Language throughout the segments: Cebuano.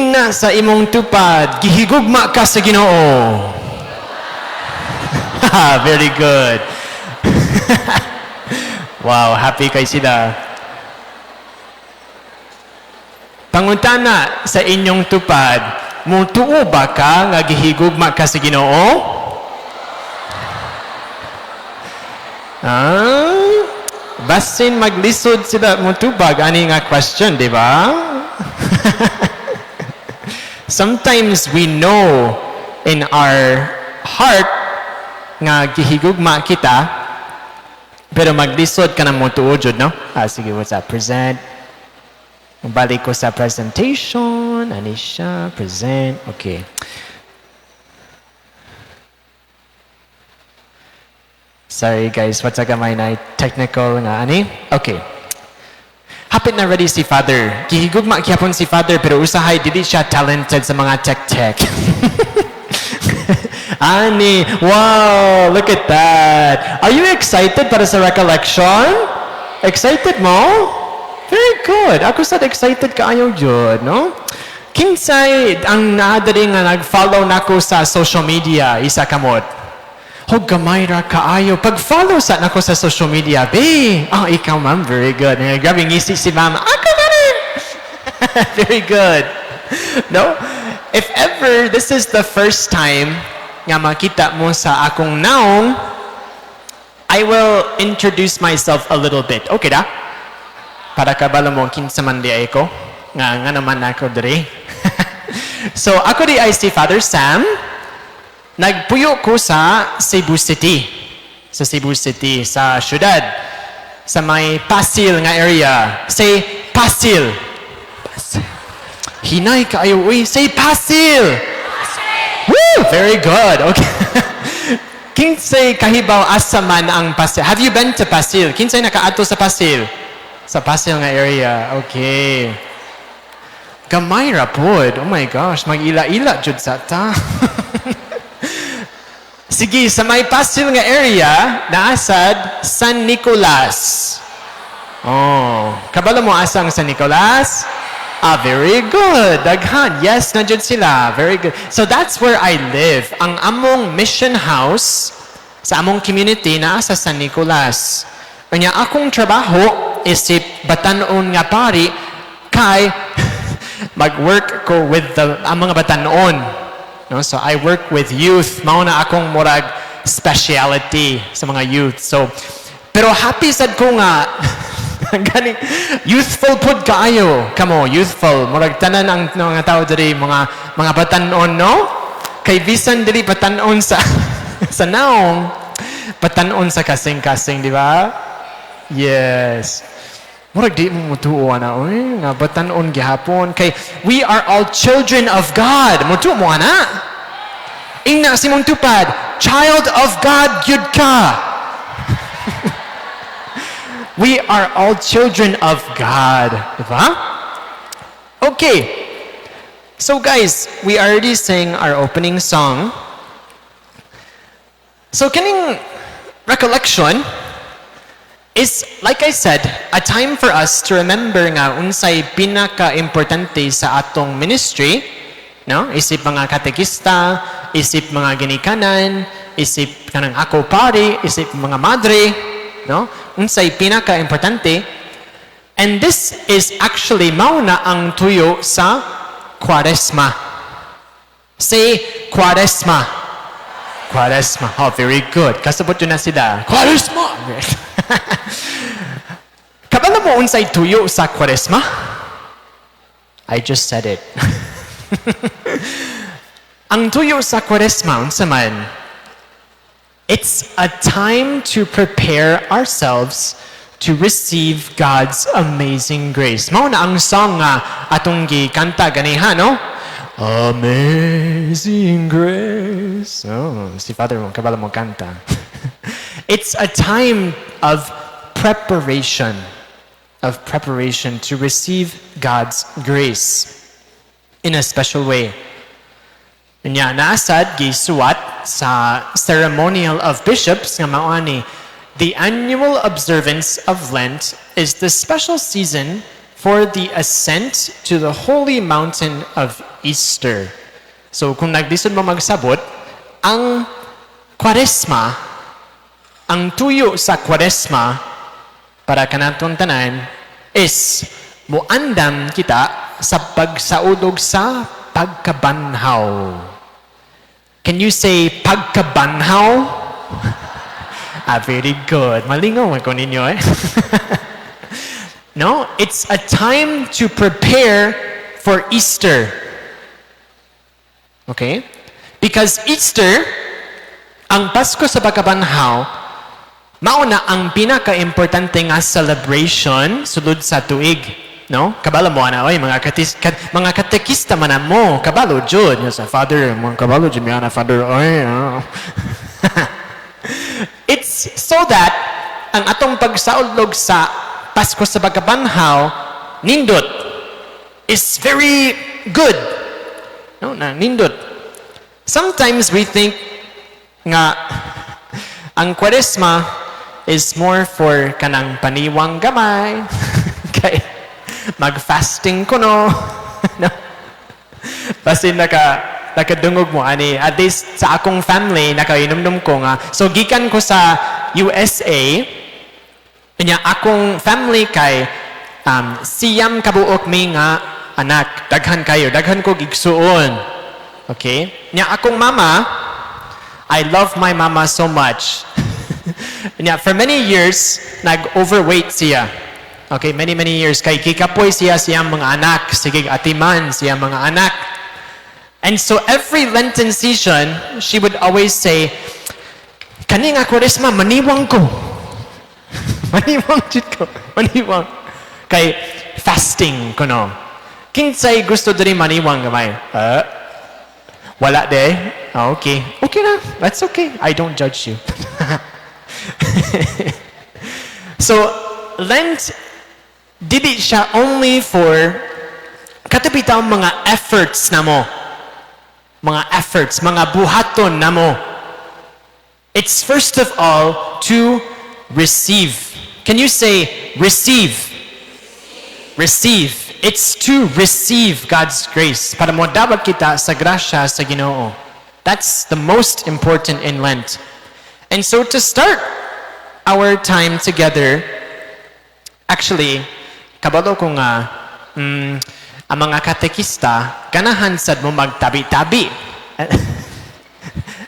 Ingna sa imong tupad, gihigugma ka sa Ginoo. Very good. Wow, happy kay sila. Pangutana sa inyong tupad, mutuo ba ka nga gihigugma ka sa Ginoo? Ah, basin maglisod sila mutubag ani nga question, di ba? Sometimes we know in our heart nga gihigugma kita, pero maglisod ka na mo tuo jud, no? Ah, sige, what's that? Present. Balik ko sa presentation. Ani siya? Present. Okay. Sorry guys, what's gamay na technical nga ani? Okay. Hapit na ready si Father. Gihigugma gyapon si Father, pero usahay dili siya talented sa mga tech-tech. Ani, wow, look at that. Are you excited para sa recollection? Excited mo? Very good. Ako sad excited kaayo jud, no? Kinsay ang naa diri nga nag-follow nako sa social media, isa kamot? Hog gamay ra kaayo. Pag-follow sa nako sa social media, be. Oh, ikaw, ma'am, very good. Eh, grabe ngisi si ma'am. Ako ba rin? Very good. No? If ever this is the first time nga makita mo sa akong naong, I will introduce myself a little bit. Okay da? Para kabalo mo kinsa man diay ko. Nga naman ako diri. So, ako diay si Father Sam. Nagpuyo ko sa Cebu City. Sa Cebu City, sa syudad. Sa may Pasil nga area. Say, Pasil. Pasil. Hinay kaayo, uy. Say, Pasil. Woo! Very good. Okay. Kinsay kahibaw asa man ang Pasil? Have you been to Pasil? Kinsay nakaadto sa Pasil? Sa Pasil nga area. Okay. Gamay ra pod. Oh my gosh, mag-ila-ila jud sa ta. Sige, sa may Pasil nga area, naasad San Nicolas. Oh, kabalo mo asa ang San Nicolas? Ah, very good. Daghan. Yes, na jud sila. Very good. So that's where I live. Ang among mission house sa among community naa sa San Nicolas. Unya akong trabaho isip batanon nga pari kay mag-work ko with the ang mga batanon. No? So I work with youth. Mao na akong murag speciality sa mga youth. So pero happy sad ko nga gani youthful pud kaayo kamo, youthful. Murag tanan ang mga tao diri mga batanon, no? Kay bisan dili batanon sa naong, batanon sa kasing-kasing, di ba? Yes, murag di mo mutuo ana, oy, nga batanon gihapon kay we are all children of God. Mutuo mo ana? Ingna sa imong tupad, child of God gyud ka. We are all children of God. Diba? Okay. So guys, we already sang our opening song. So kining recollection is, like I said, a time for us to remember nga unsay pinaka-importante sa atong ministry, no? Isip mga katekista, isip mga ginikanan, isip kanang ako pari, isip mga madre, no? Unsay pinaka-importante. And this is actually mao na ang tuyo sa Kwaresma. Say, Kwaresma. Kwaresma. Oh, very good. Kasabot yun na sila. Kwaresma! Kabalo mo unsay tuyo sa Kwaresma? I just said it. Ang tuyo sa Kwaresma, unsa man? It's a time to prepare ourselves to receive God's amazing grace. Mao na ang song nga atong gikanta ganiha, no? Amazing Grace. Oh, si Father mo, kabalo mo kanta. It's a time of preparation to receive God's grace in a special way. Nya naasad gisuwat sa Ceremonial of Bishops nga mao ani, the annual observance of Lent is the special season for the ascent to the holy mountain of Easter. So kung naglisod mo magsabot, ang Kwaresma, ang tuyo sa Kwaresma para kanatong tanan is muandam kita sa pagsaulog sa pagkabanhaw. Can you say pagkabanhaw? Ah, very good. Malingaw man ko ninyo eh. No, it's a time to prepare for Easter. Okay? Because Easter, ang Pasko sa Pagkabanhaw, mao na ang pinaka-importante nga celebration sulod sa tuig. No? Kabalo mo ana oy, mga katekista man mo, kabalo jud sa father, mga kabalo jud mi ana father oy. Ah. It's so that ang atong pagsaulog sa Pasko sa Pagkabanhaw nindot, is very good. No, na nindot. Sometimes we think nga ang Kwaresma is more for kanang paniwang gamay. Kay mag-fasting ko no. No. Basin nakadungog mo ani, at least sa akong family nakainomdom ko nga, so gikan ko sa USA nya, akong family kay 9 kabuok mi nga anak, daghan kayo, daghan ko igsuon, okay? Nya akong mama, I love my mama so much. Nya for many years nag-overweight siya. Okay, many, many years kay gikapoy siya siyang mga anak, sige atiman siya mga anak. And so every Lenten season, she would always say, "Kani nga Kwaresma, maniwang ko. Maniwang jud ko. Maniwang." Kay fasting ko no. Kinsay gusto diri maniwang gamay? Wala de? Ah, okay. Okay na. That's okay. I don't judge you. So, Lent, dili siya only for katubitaw mga efforts na mo. Mga efforts, mga buhaton na mo. It's first of all to receive. Can you say receive? Receive. It's to receive God's grace. Para mo dapat kita sa grasya sa Ginoo. That's the most important in Lent. And so to start our time together, actually, kabalo ko nga, ang mga katekista, ganahan sad mo magtabi-tabi.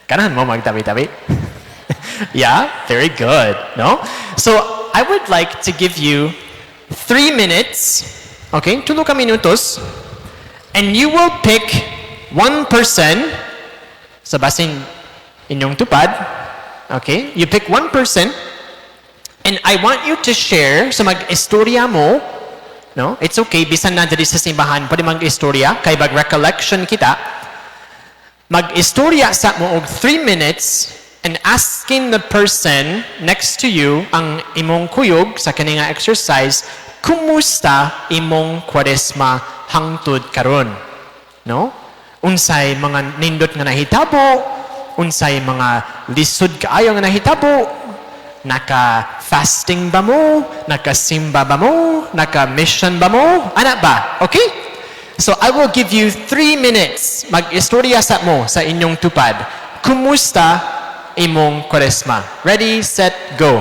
Ganahan mo magtabi-tabi? Yeah, very good, no? So, I would like to give you 3 minutes, okay, 3 ka minutos, and you will pick one person sa basin inyong tupad, okay? You pick one person, and I want you to share sa mag-istorya mo, no? It's okay, bisan na diri sa simbahan, pwede mag-istorya, kay mag-recollection kita. Mag-istorya sa mo og 3 minutes and asking the person next to you, ang imong kuyog sa kani nga exercise, kumusta imong Kwaresma hangtod karon? No? Unsay mga nindot nga nahitabo, unsay mga lisod kaayo nga nahitabo, naka-fasting ba mo, naka-simba ba mo, naka-mission ba mo, ana ba? Okay? So I will give you 3 minutes mag-istorya sa mo sa inyong tupad. Kumusta imong Kwaresma? Ready, set, go.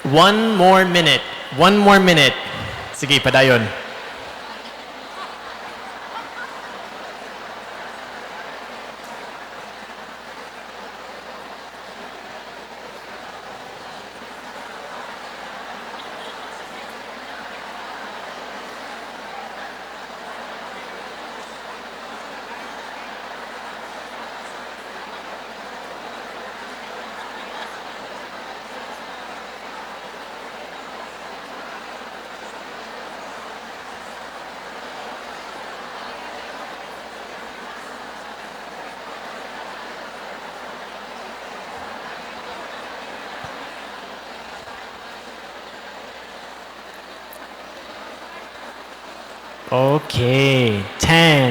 One more minute. One more minute. Sige, padayon. Okay, 10,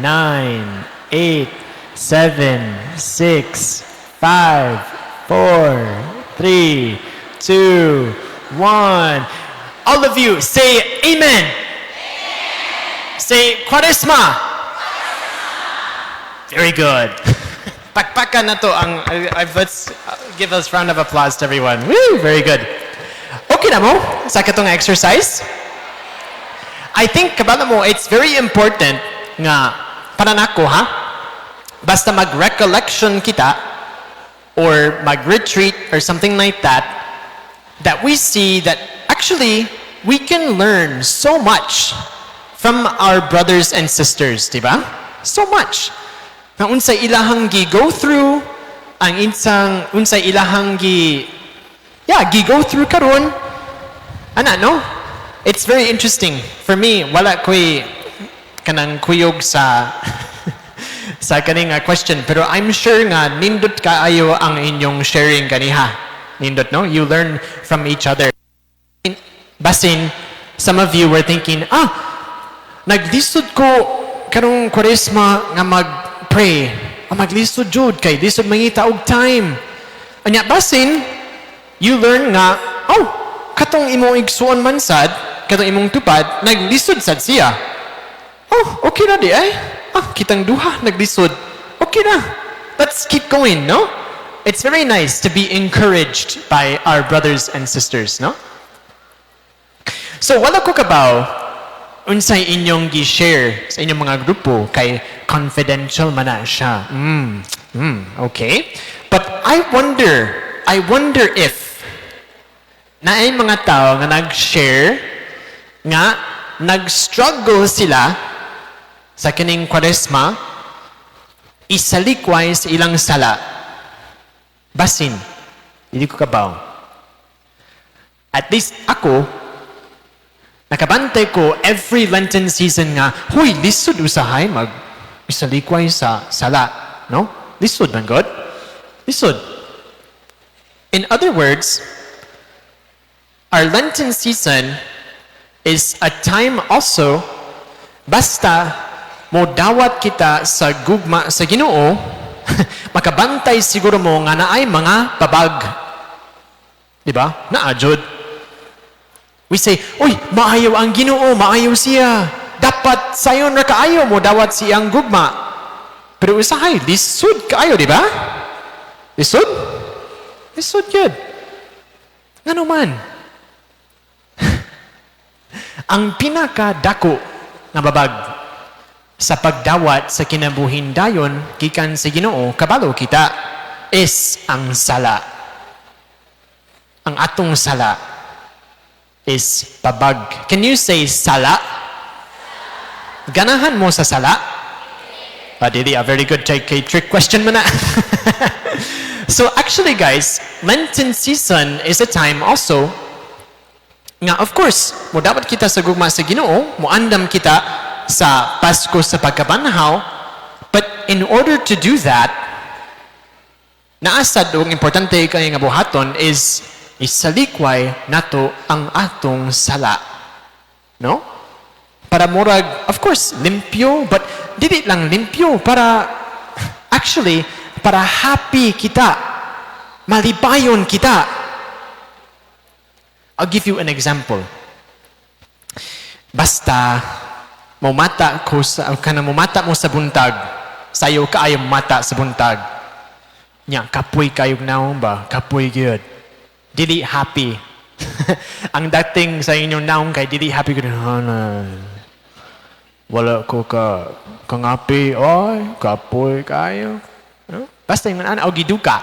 9, 8, 7, 6, 5, 4, 3, 2, 1. All of you say amen. Amen. Say Kwaresma. Very good. Pakpakan nato ang let's give us round of applause to everyone. Woo, very good. Okay na mo sa katong exercise? I think kabalo mo, it's very important nga para nako, ha, basta mag-recollection kita or mag-retreat or something like that, that we see that actually we can learn so much from our brothers and sisters, di ba? So much. Nga unsay ilahang gi go through, ang insang unsay ilahang gi, yeah, gi go through karon. Ana, no? It's very interesting. For me, wala ko'y kanang kuyog sa kaning question, pero I'm sure nga nindot kaayo ang inyong sharing kaniha. Nindot, no? You learn from each other. Basin, some of you were thinking, "Ah, naglisod ko karong Kwaresma nga mag-pray. Ah, maglisod jud kay lisod mangita og time." Anya basin, you learn nga, oh, katong imong igsuon man sad, katong imong tupad, naglisod sad siya. Oh, okay na di ay. Ah, kitang duha naglisod. Okay na. Let's keep going, no? It's very nice to be encouraged by our brothers and sisters, no? So, wala ko kabaw unsay inyong gi-share sa inyong mga grupo kay confidential man na siya. Okay. But I wonder if naay mga tao nga nag-share nga nag-struggle sila sa kining Kwaresma isalikway sa ilang sala. Basin, hindi ko kabaw. At least ako, nakabantay ko every Lenten season nga, huy, lisod usahay mag isalikway sa sala. No? Lisod man gud. Lisod. In other words, our Lenten season is a time also basta mo dawat kita sa gugma sa Ginoo, makabantay siguro mo nga naay mga babag. Di ba? Naa jud. We say, "Uy, maayo ang Ginoo, maayo siya. Dapat sayon ra kaayo mo dawat siyang gugma." Pero usahay, lisod kaayo, di ba? Lisod? Lisod yun. Ngano man? Ang pinakadako nga babag sa pagdawat sa kinabuhin dayon gikan sa Ginoo, kabalo kita, is ang sala. Ang atong sala is babag. Can you say "sala"? Ganahan mo sa sala? Ah, dili, a very good trick, trick question man na. So actually, guys, Lenten season is a time also nga, of course, mo dawat kita sa gugma sa Ginoo, moandam kita sa Pasko sa pagkabanhaw, but in order to do that, naa sad og importante kay nga buhaton is isalikway nato ang atong sala. No? Para murag, of course, limpyo, but dili lang limpyo, para, actually, para happy kita. Malipayon kita. I'll give you an example. Basta, mumata ko sa, kana mumata mo sa buntag, sayo kaayo mata sa buntag. Nya, kapoy kayog nawong ba? Kapoy gyud. Dili happy. Ang dating sa inyong naong kay dili happy ko, "Ana, wala ko ka kangapi, oy, kapoy kayo." No? Basta yung ana, o giduka.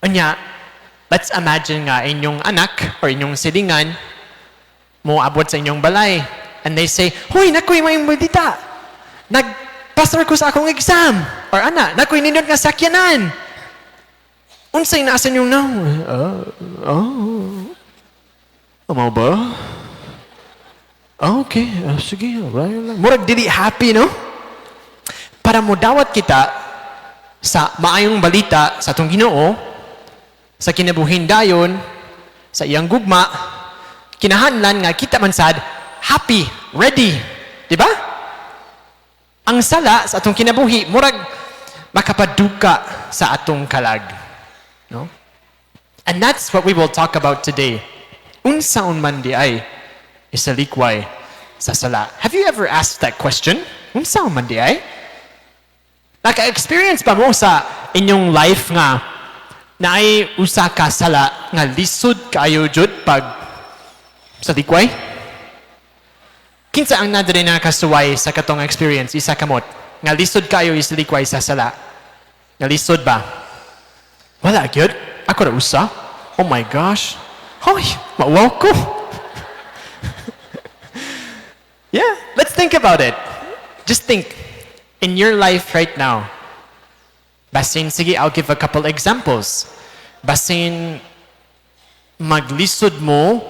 Unya, let's imagine nga inyong anak or inyong silingan mo abot sa inyong balay. And they say, "Huy, naa koy maayong balita. Nag-pasar ko sa akong exam." Or ana, "Naa koy nindot nga sakyanan." Unsay naa sa inyong nawong? "Oh, mao ba? Ah, okay, sige, alright lang." Murag dili happy, no? Para modawat kita sa maayong balita sa atong Ginoo, sa kinabuhin dayon, sa iyang gugma, kinahanglan nga kita man sad happy, ready, di ba? Ang sala sa atong kinabuhi murag makapaduka sa atong kalag. No? And that's what we will talk about today. Unsaon man diay isalikway sa sala? Have you ever asked that question? Unsaon man diay? Naka-experience ba mo sa inyong life nga naay usa ka sala nga lisod kaayo jud pag salikway? Kinsa ang naa diri na kasuway sa katong experience? Isa kamot. Nga lisod kaayo isalikway sa sala. Nga lisod ba? Wala gyud. Ako ra usa. Oh my gosh. Hoy, mauwaw ko. Yeah, let's think about it. Just think in your life right now. Basin, sige, I'll give a couple examples. Basin, maglisod mo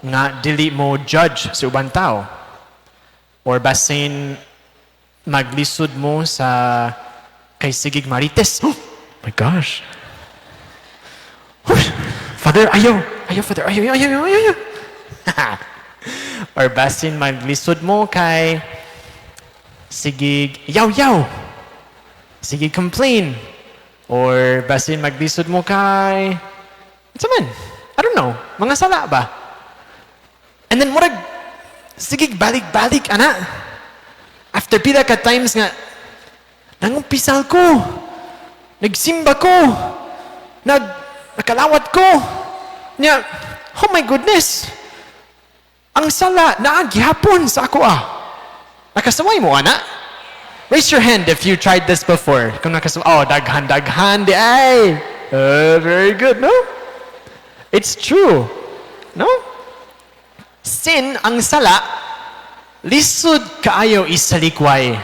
nga dili mo judge sa ubang tao. Or basin, maglisod mo sa kay sigig marites. Oh my gosh. Father, ayaw. Ayaw, Father. Ayaw, ayaw, ayaw, ayaw. Or basin maglisod mo kay sigig yaw-yaw. Sige complain. Or basin maglisod mo kay unsa man? I don't know. Mga sala ba? And then murag sige balik-balik ana. After pila ka times nga nangumpisal ko. Nagsimba ko. Nakalawat ko. Nya, oh my goodness. Ang sala naa gihapon sa ako ah. Nakasaway mo ana? Raise your hand if you tried this before. Kung nakasaway, oh, daghan, daghan, diay. Very good, no? It's true. No? Sin, ang sala, lisod kaayo isalikway.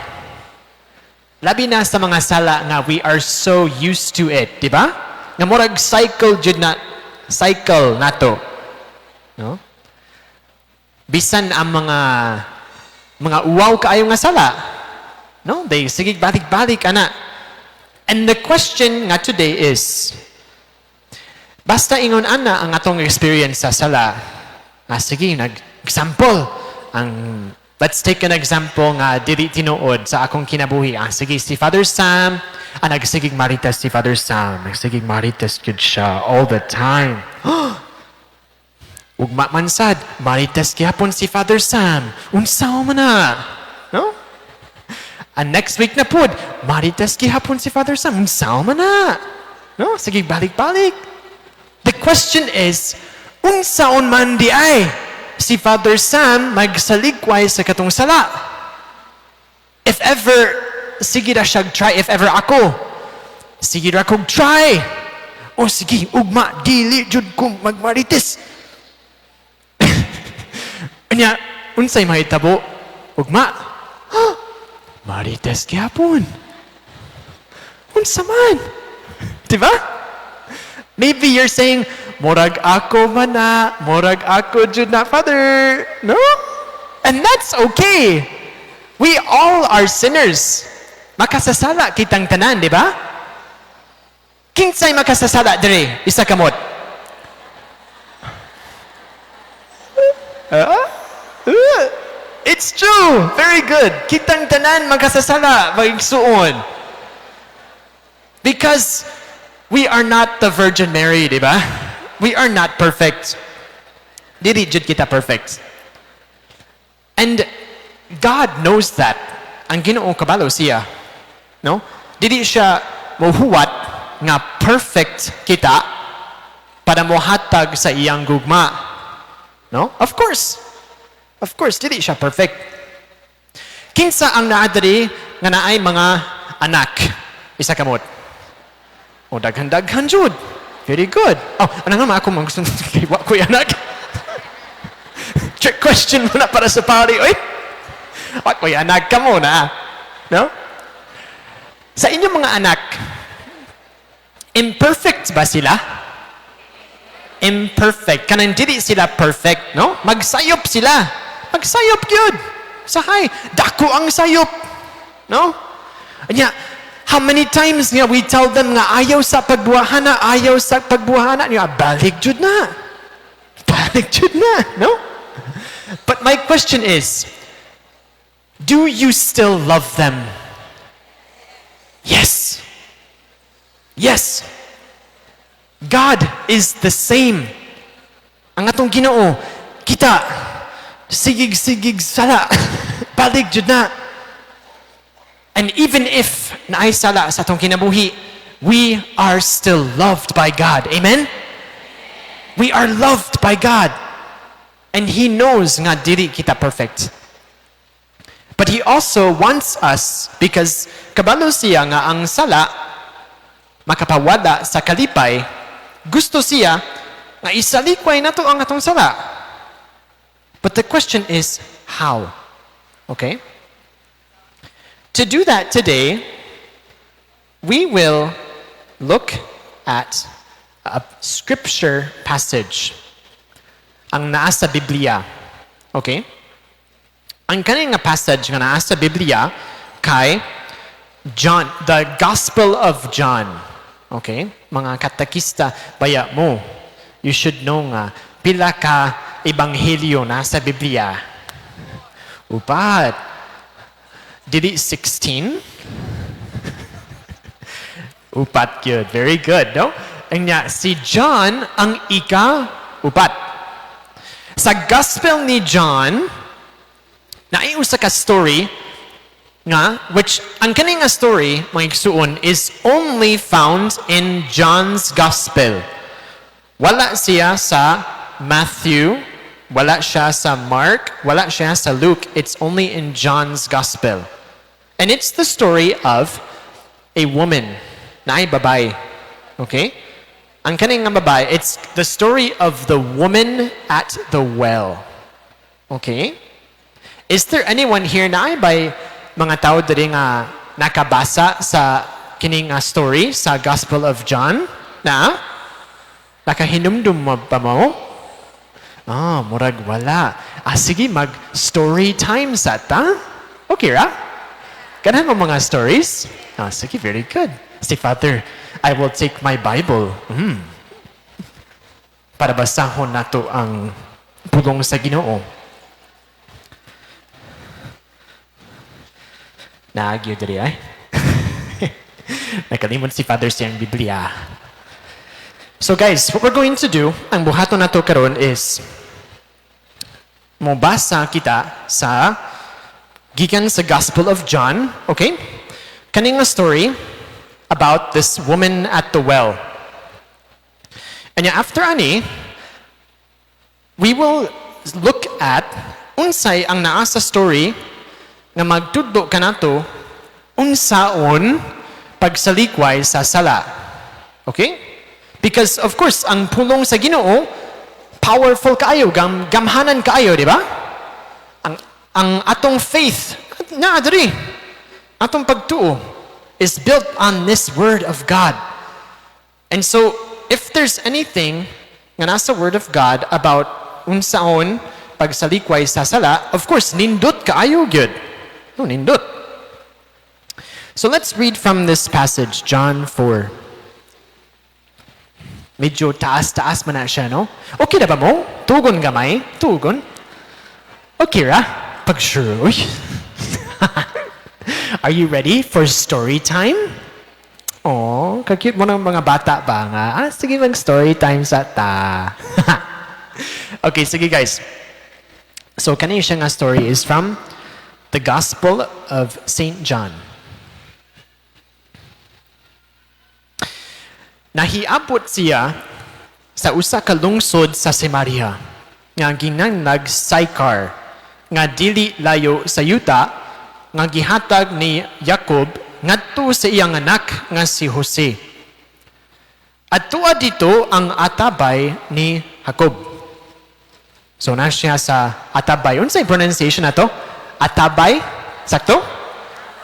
Labi na sa mga sala nga we are so used to it, di ba? Nga murag cycle jud na cycle nato. No? Bisan ang mga uwaw kaayo nga sala. No? They sige balik-balik ana. And the question nga today is, basta ingon ana ang atong experience sa sala. Ah, sige, nag-example. Ang let's take an example nga dili tinuod sa akong kinabuhi. Ah, sige, si Father Sam, nagsigig marites si Father Sam. Nagsigig marites gyud siya all the time. Ugma man sad, marites gihapon si Father Sam. Unsa man na? No? And next week na pud, marites gihapon si Father Sam. Unsa man na? No? Sige, balik-balik. The question is, unsaon man diay si Father Sam magsalikway sa katong sala? If ever, sige ra siya try, if ever ako, sige ra kog try. O sige, ugma, dili jud ko magmarites. Unya, unsay mahitabo? Ugma. Marites gyapon. Unsa man? Diba? Maybe you're saying, "Murag ako man na, murag ako jud na, Father." No? And that's okay. We all are sinners. Makasasala kitang tanan, di ba? Kinsay makasasala dire? Isa kamot. It's true. Very good. Kitang tanan makasasala, magsuon. Because we are not the Virgin Mary, di ba? We are not perfect. Dili jud kita perfect. And God knows that. Ang Ginoo kabalo siya. No? Dili siya mohuwat nga perfect kita para mohatag sa iyang gugma. No? Of course. Of course, dili siya perfect. Kinsa ang naa diri nga naay mga anak? Isa kamot. O, daghan-daghan jud. Very good. Oh, ano nga ako man gusto wa ko'y anak. Trick question mo na para sa party. Oy. Wa ko'y anak ka mo na. No? Sa inyong mga anak, imperfect ba sila? Imperfect. Kanang dili sila perfect, no? Magsayop sila. Magsayop gyud. Sahay, dako ang sayop. No? Anya, how many times nga we tell them nga ayaw sa pagbuhana, ayaw sa pagbuhana, nya balik jud na. Balik jud na, no? But my question is, do you still love them? Yes. Yes. God is the same. Ang atong Ginoo, kita sigig-sigig sala. Balik jud na. And even if naay sala sa atong kinabuhi, we are still loved by God. Amen? We are loved by God. And He knows nga dili kita perfect. But He also wants us because kabalo siya nga ang sala makapawala sa kalipay, gusto siya nga isalikway nato ang atong sala. But the question is, how? Okay? To do that today, we will look at a scripture passage. Ang naa sa Biblia. Okay? Ang kaning nga passage nga naa sa Biblia kay John, the Gospel of John. Okay? Mga katekista, baya mo. You should know nga pila ka ebanghelyo na sa Biblia. Upat. Dili 16? Upat gyud. Very good, no? Anya, si John ang ika upat. Sa Gospel ni John, naay usa ka story nga which ang kani nga story, mga igsuon, is only found in John's Gospel. Wala siya sa Matthew, wala siya sa Mark, wala siya sa Luke. It's only in John's Gospel. And it's the story of a woman. Naay babae. Okay? Ang kaning nga babae, it's the story of the woman at the well. Okay? Is there anyone here na ay mga tao diri nga nakabasa sa kining nga story sa Gospel of John? Na? Nakahinumdum mo ba mo? Ah, murag wala. Ah, sige, mag story time sa ta. Okay ra? Ganahan mo mga stories? Ah, sige, very good. Si Father, I will take my Bible. Para basahon nato ang pulong sa Ginoo. Naagyo diri ay. Nakalimot si Father siyang Biblia. So guys, what we're going to do, ang buhaton nato karon is mobasa kita sa gikan sa Gospel of John, okay? Kani nga story about this woman at the well. And after ani, we will look at unsay ang naa sa story nga magtudlo kanato unsaon pagsalikway sa sala. Okay? Because of course, ang pulong sa Ginoo powerful kaayo, gamhanan kaayo, di ba? Ang atong faith na diri. Atong pagtuo is built on this word of God. And so, if there's anything nga nasa word of God about unsaon pagsalikway sa sala, of course, nindot kaayo gyud. No, nindot. So let's read from this passage, John 4. Medyo taas-taas man na siya, no? Okay na ba mo? Tugon gamay? Tugon? Okay ra? Pag sure, uy. Are you ready for story time? Oh, kakute mo ng mga bata ba nga? Ah, sige, mag story time sa ta. Okay, sige guys. So, kani siya nga story is from the Gospel of St. John. Nahiabot siya sa usa ka lungsod sa Samaria. nga ginganlag Sychar, nga dili layo sa yuta nga gihatag ni Jacob ngadto sa iyang anak nga si Jose. Adtoa didto ang atabay ni Jacob. So na siya sa atabay. Unsay pronunciation nato? Atabay? Sakto?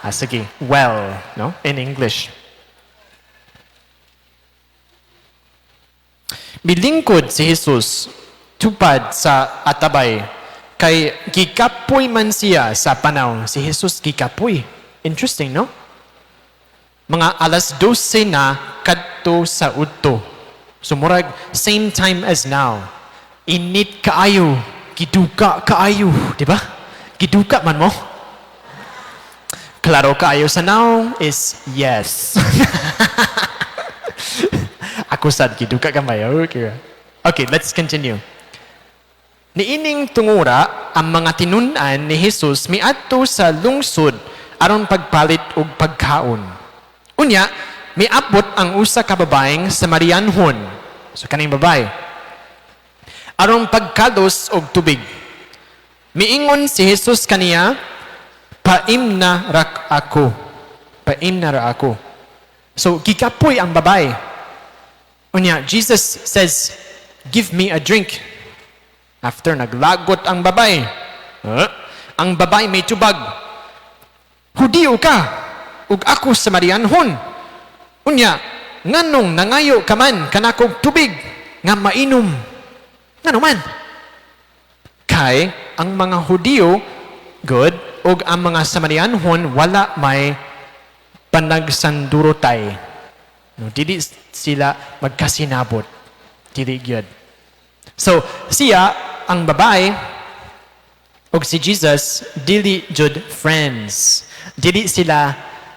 Ah, sige. Well, no? In English. Milingkod si Jesus tupad sa atabay kay gikapoy man siya sa panaw. Si Jesus gikapoy. Interesting, no? Mga alas 12 na kadto sa udto. So murag same time as now. Init kaayo, giduka kaayo, di ba? Giduka man mo. Klaro kaayo sa now is yes. Ako sad giduka gamay. Okay. Okay, let's continue. Niining tungura ang mga tinun-an ni Jesus miadto sa lungsod aron pagpalit og pagkaon. Unya, miabot ang usa ka babaeng Samarianhon. So kaning babae aron pagkalos og tubig. Miingon si Jesus kaniya, "Paimna ra ako. Paimna ra ako." So gikapoy ang babae. Unya, Jesus says, "Give me a drink." After naglagot ang babae. Huh? Ang babae may tubag, "Hudiyo ka, ug ako Samarianhon. Unya, nganong nangayo ka man kanakog tubig nga mainom? Ngano man?" Kay ang mga Hudiyo good ug ang mga Samarianhon wala may panagsandurotay. No, dili sila magkasinabot. Dili gyud. So, siya ang babae ug si Jesus dili jud friends. Dili sila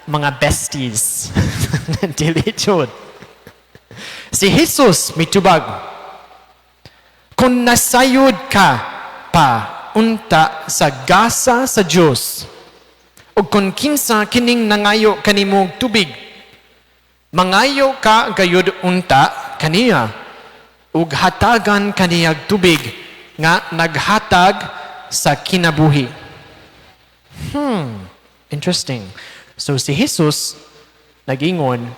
mga besties. Dili jud. Si Jesus mitubag, "Kung nasayod ka pa unta sa gasa sa Dios ug kung kinsa kining nangayo kanimo og tubig, mangayo ka gayud unta kaniya ug hatagan kaniyag tubig nga naghatag sa kinabuhi." Interesting. So si Jesus nagingon,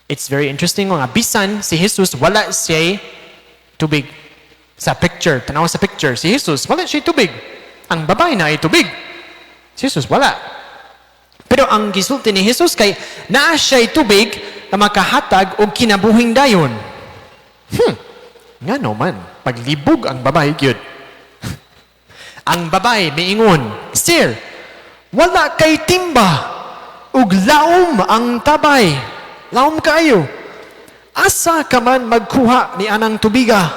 it's very interesting nga bisan si Jesus wala siya tubig sa picture, tanaw sa picture, si Jesus wala siya tubig. Ang babae na ay tubig. Si Jesus wala. Pero ang gisulti ni Jesus kay naa siya'y tubig na makahatag og kinabuhing dayon. Ngano man, paglibog ang babae gyud. Ang babae miingon, "Sir, wala kay timba ug laom ang tabay. Laom kaayo. Asa ka man magkuha ni anang tubiga?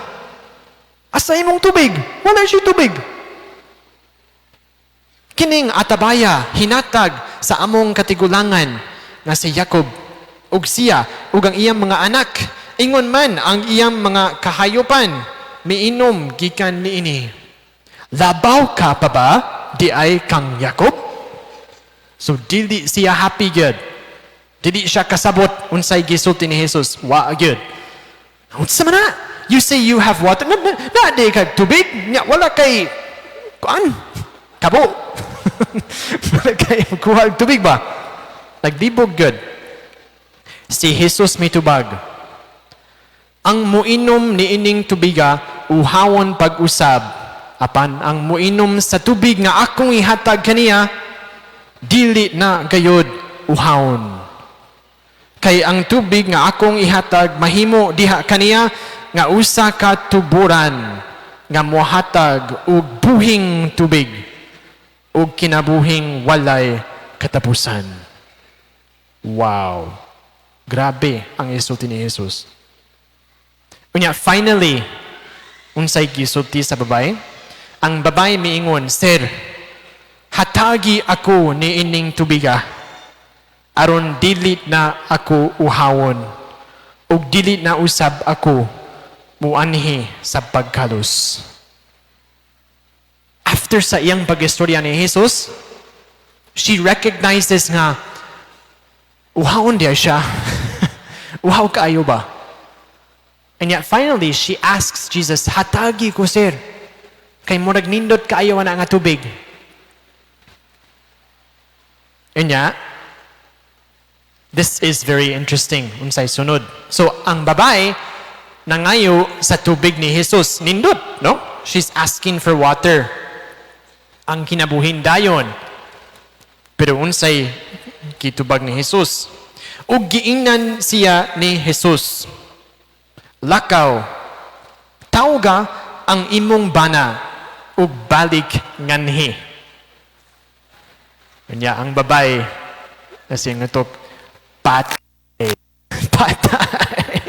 Asa imong tubig? Wala siya tubig. Kining atabaya hinatag sa among katigulangan nga si Jacob, ug siya ug ang iyang mga anak, ingon man ang iyang mga kahayopan, miinom gikan niini. Labaw ka pa ba di ay kang Jacob?" So dili siya happy gyud. Dili siya kasabot unsay gisulti ni Jesus. Wa gyud. Unsa man na? You say you have water. Na, na, na di kag tubig. Nya, wala kay kuan. Kabo. Wala kay kuha og tubig ba? Naglibog gyud. Si Jesus mitubag, "Ang muinom niining tubiga uhawon pag-usab, apan ang muinom sa tubig nga akong ihatag kaniya dili na gayod uhawon. Kay ang tubig nga akong ihatag mahimo diha kaniya nga usa ka tuburan nga mohatag og buhing tubig ug kinabuhing walay katapusan." Wow. Grabe ang isulti ni Jesus. Unya, finally, unsay gisulti sa babae? Ang babae miingon, "Sir, hatagi ako ni ining tubiga aron dili na ako uhawon ug dili na usab ako muanhi sa pagkalos." After sa iyang pag-istorya ni Jesus, she recognizes nga uhawon diya siya. Uhaw kaayo ba? And yet finally, she asks Jesus, "Hatagi ko, sir. Kay murag nindot kaayo ana nga tubig." And yet, this is very interesting. Unsay sunod? So, ang babae, nangayo sa tubig ni Jesus. Nindot, no? She's asking for water. Ang kinabuhin dayon. Pero unsay gitubag ni Jesus? Ug giingnan siya ni Jesus, "Lakaw, tawga ang imong bana ug balik nganhi." Kanya ang babae kasi ngatok, "Patay. Patay.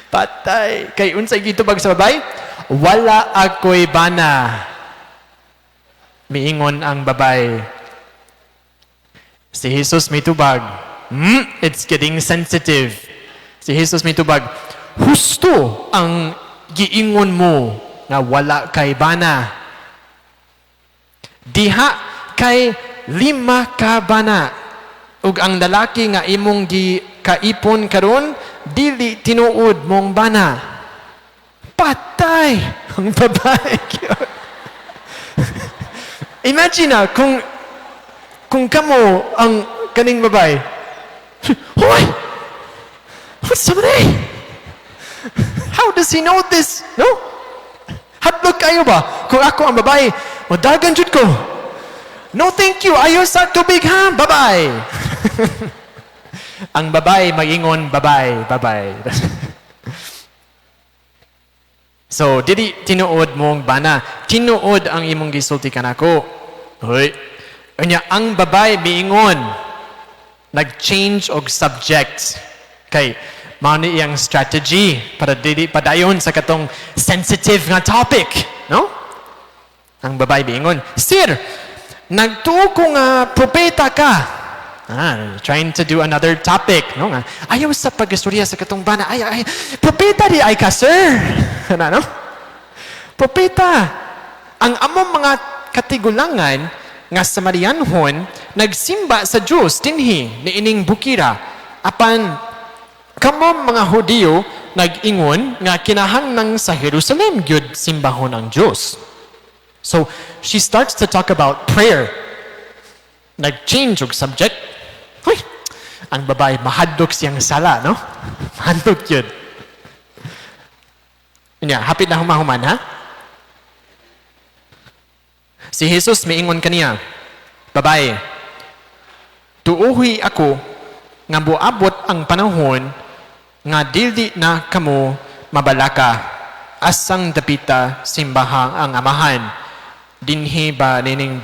Patay." Kay unsay gitubag sa babae? "Wala ako'y bana." Miingon ang babae. Si Jesus mitubag. It's getting sensitive. Si Jesus mitubag, "Husto ang giingon mo nga wala kay bana. Diha kay lima ka bana. Ug ang lalaki nga imong gikaipon karon dili tinuod mong bana." Patay ang babae. Imagine na kung kamo ang kaning babae. "Hoy! What's somebody? How does he know this?" No? Hadlok kayo ba? Kung ako ang babae, madagan jud ko. "No, thank you. Ayaw sa tubig ha. Bye-bye." Ang babae mag-ingon, "Bye-bye, bye-bye." So, "Dili tinuod mong bana. Tinuod ang imong gisulti kanako." Hoy. Unya, ang babae miingon. Nag-change og subject. Kay, mao ni iyang strategy para dili padayon sa katong sensitive nga topic, no? Ang babae miingon, "Sir, nagtuo ko nga propeta ka." Ah, trying to do another topic, no? Nga, ayaw sa pag-istorya sa katong bana. Ay, ay, propeta diay ka, sir. Ano, no? Propeta. "Ang among mga katigulangan nga Samarianhon nagsimba sa Dios dinhi niining bukira. Apan kamo mga Hudiyo nag-ingon nga kinahanglang sa Jerusalem gyud simbahon ang Dios." So she starts to talk about prayer. Nag-change og subject. Huy, ang babae mahadlok siyang sala, no? Mahadlok yun. Nya, hapit na humahuman, ha? Si Jesus miingon kaniya, "Babae, tuuhi ako nga buabot ang panahon nga dili na kamo mabalaka asang dapita simbaha ang Amahan, dinhi ba nining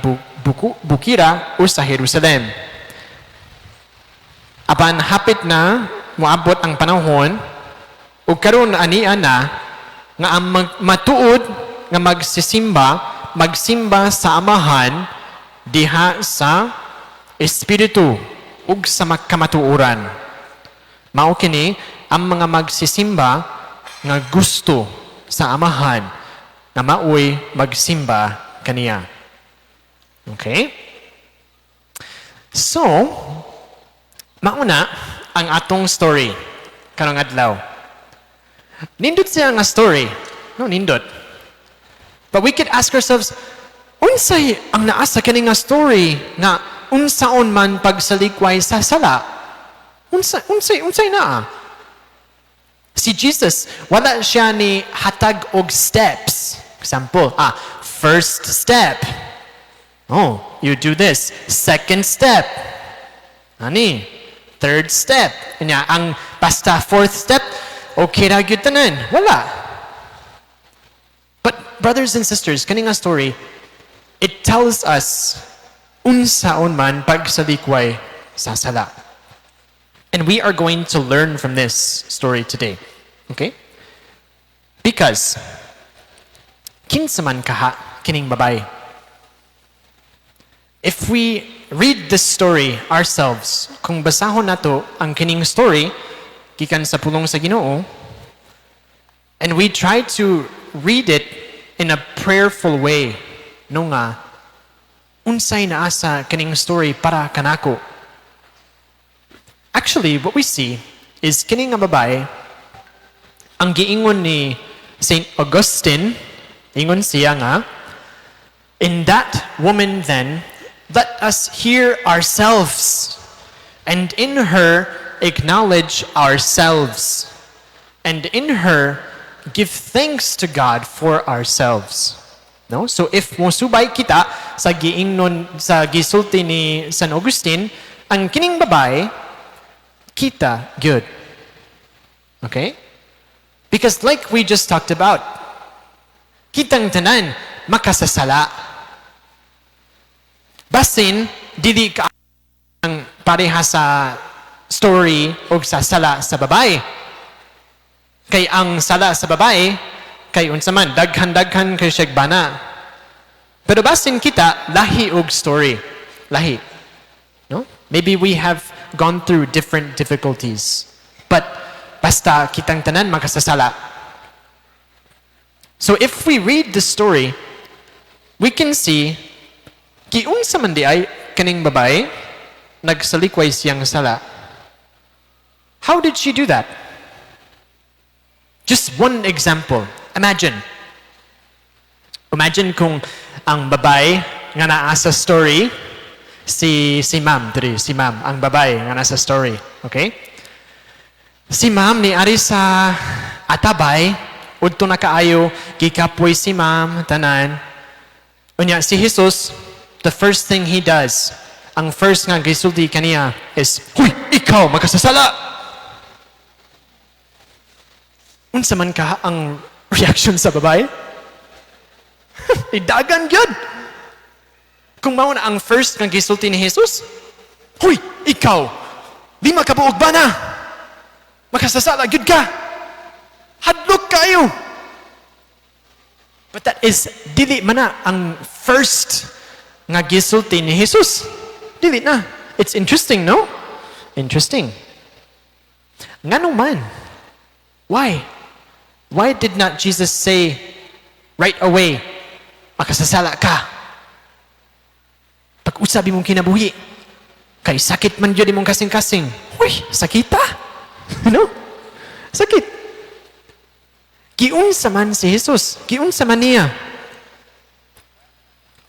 bukira o sa Jerusalem. Apan hapit na moabot ang panahon ug karon ania na nga ang matuod nga magsisimba magsimba sa Amahan diha sa espiritu ug sa kamatuoran. Mao kini ang mga magsisimba nga gusto sa Amahan nga maoy magsimba kaniya." Okay? So, mauna ang atong story karong adlaw. Nindot siya nga story. No, nindot. But we could ask ourselves, unsay ang naa sa kani nga story nga unsaon man pagsalikway sa sala? Unsay naa? Si Jesus, wala siya ni hatag og steps. Example, first step. Oh, you do this. Second step. Ani, third step. Nya, ang basta fourth step, okay ra gyud tanan. Wala. But brothers and sisters, kani nga story, it tells us unsaon man pagsalikway sa sala. And we are going to learn from this story today. Okay? Because kinsa man kaha kining babae? If we read this story ourselves, kung basahon nato ang kining story gikan sa pulong sa Ginoo, and we try to read it in a prayerful way, no nga unsay naa sa kining story para kanako? Actually, what we see is kini nga babae, Ang giingon ni St. Augustine, ingon siya nga, "In that woman then, let us hear ourselves, and in her acknowledge ourselves, and in her give thanks to God for ourselves." No? So if mosubay kita sa giingnon, sa gisulti ni San Augustine, ang kining babae kita gyud. Okay? Because like we just talked about, kitang tanan makasasala. Basin dili ka ang pareha sa story o sa sala sa babae. Kay ang sala sa babae, kay unsa man, daghan-daghan kay siyag bana. Pero basin kita, lahi og story. Lahi. No? Maybe we have gone through different difficulties. But basta kitang tanan makasasala. So if we read the story, we can see giunsa man diay kaning babae nagsalikway siyang sala. How did she do that? Just one example. Imagine. Imagine kung ang babae nga naa sa story, si ma'am diri, si ma'am, ang babae nga nasa story, okay? Si ma'am ni ari sa atabay, udto na kaayo, gikapoy si ma'am, tanan. Unya, si Jesus, the first thing he does, ang first nga gisulti kaniya is, "Huy, ikaw, makasasala!" Unsa man ka ang reaction sa babae? Idagan gyud! Kung mao na ang first nga gisulti ni Jesus, "Huy, ikaw, 5 ka buok bana? Makasasala gyud ka! Hadlok kayo!" But that is, dili man na ang first nga gisulti ni Jesus. Dili na. It's interesting, no? Interesting. Ngano man? Why? Why did not Jesus say right away, "Makasasala ka? Pag-usab imong kinabuhi. Kay sakit man gyud imong kasing-kasing." Uy, sakita. No? Sakit. Giunsa man si Jesus? Giunsa man niya?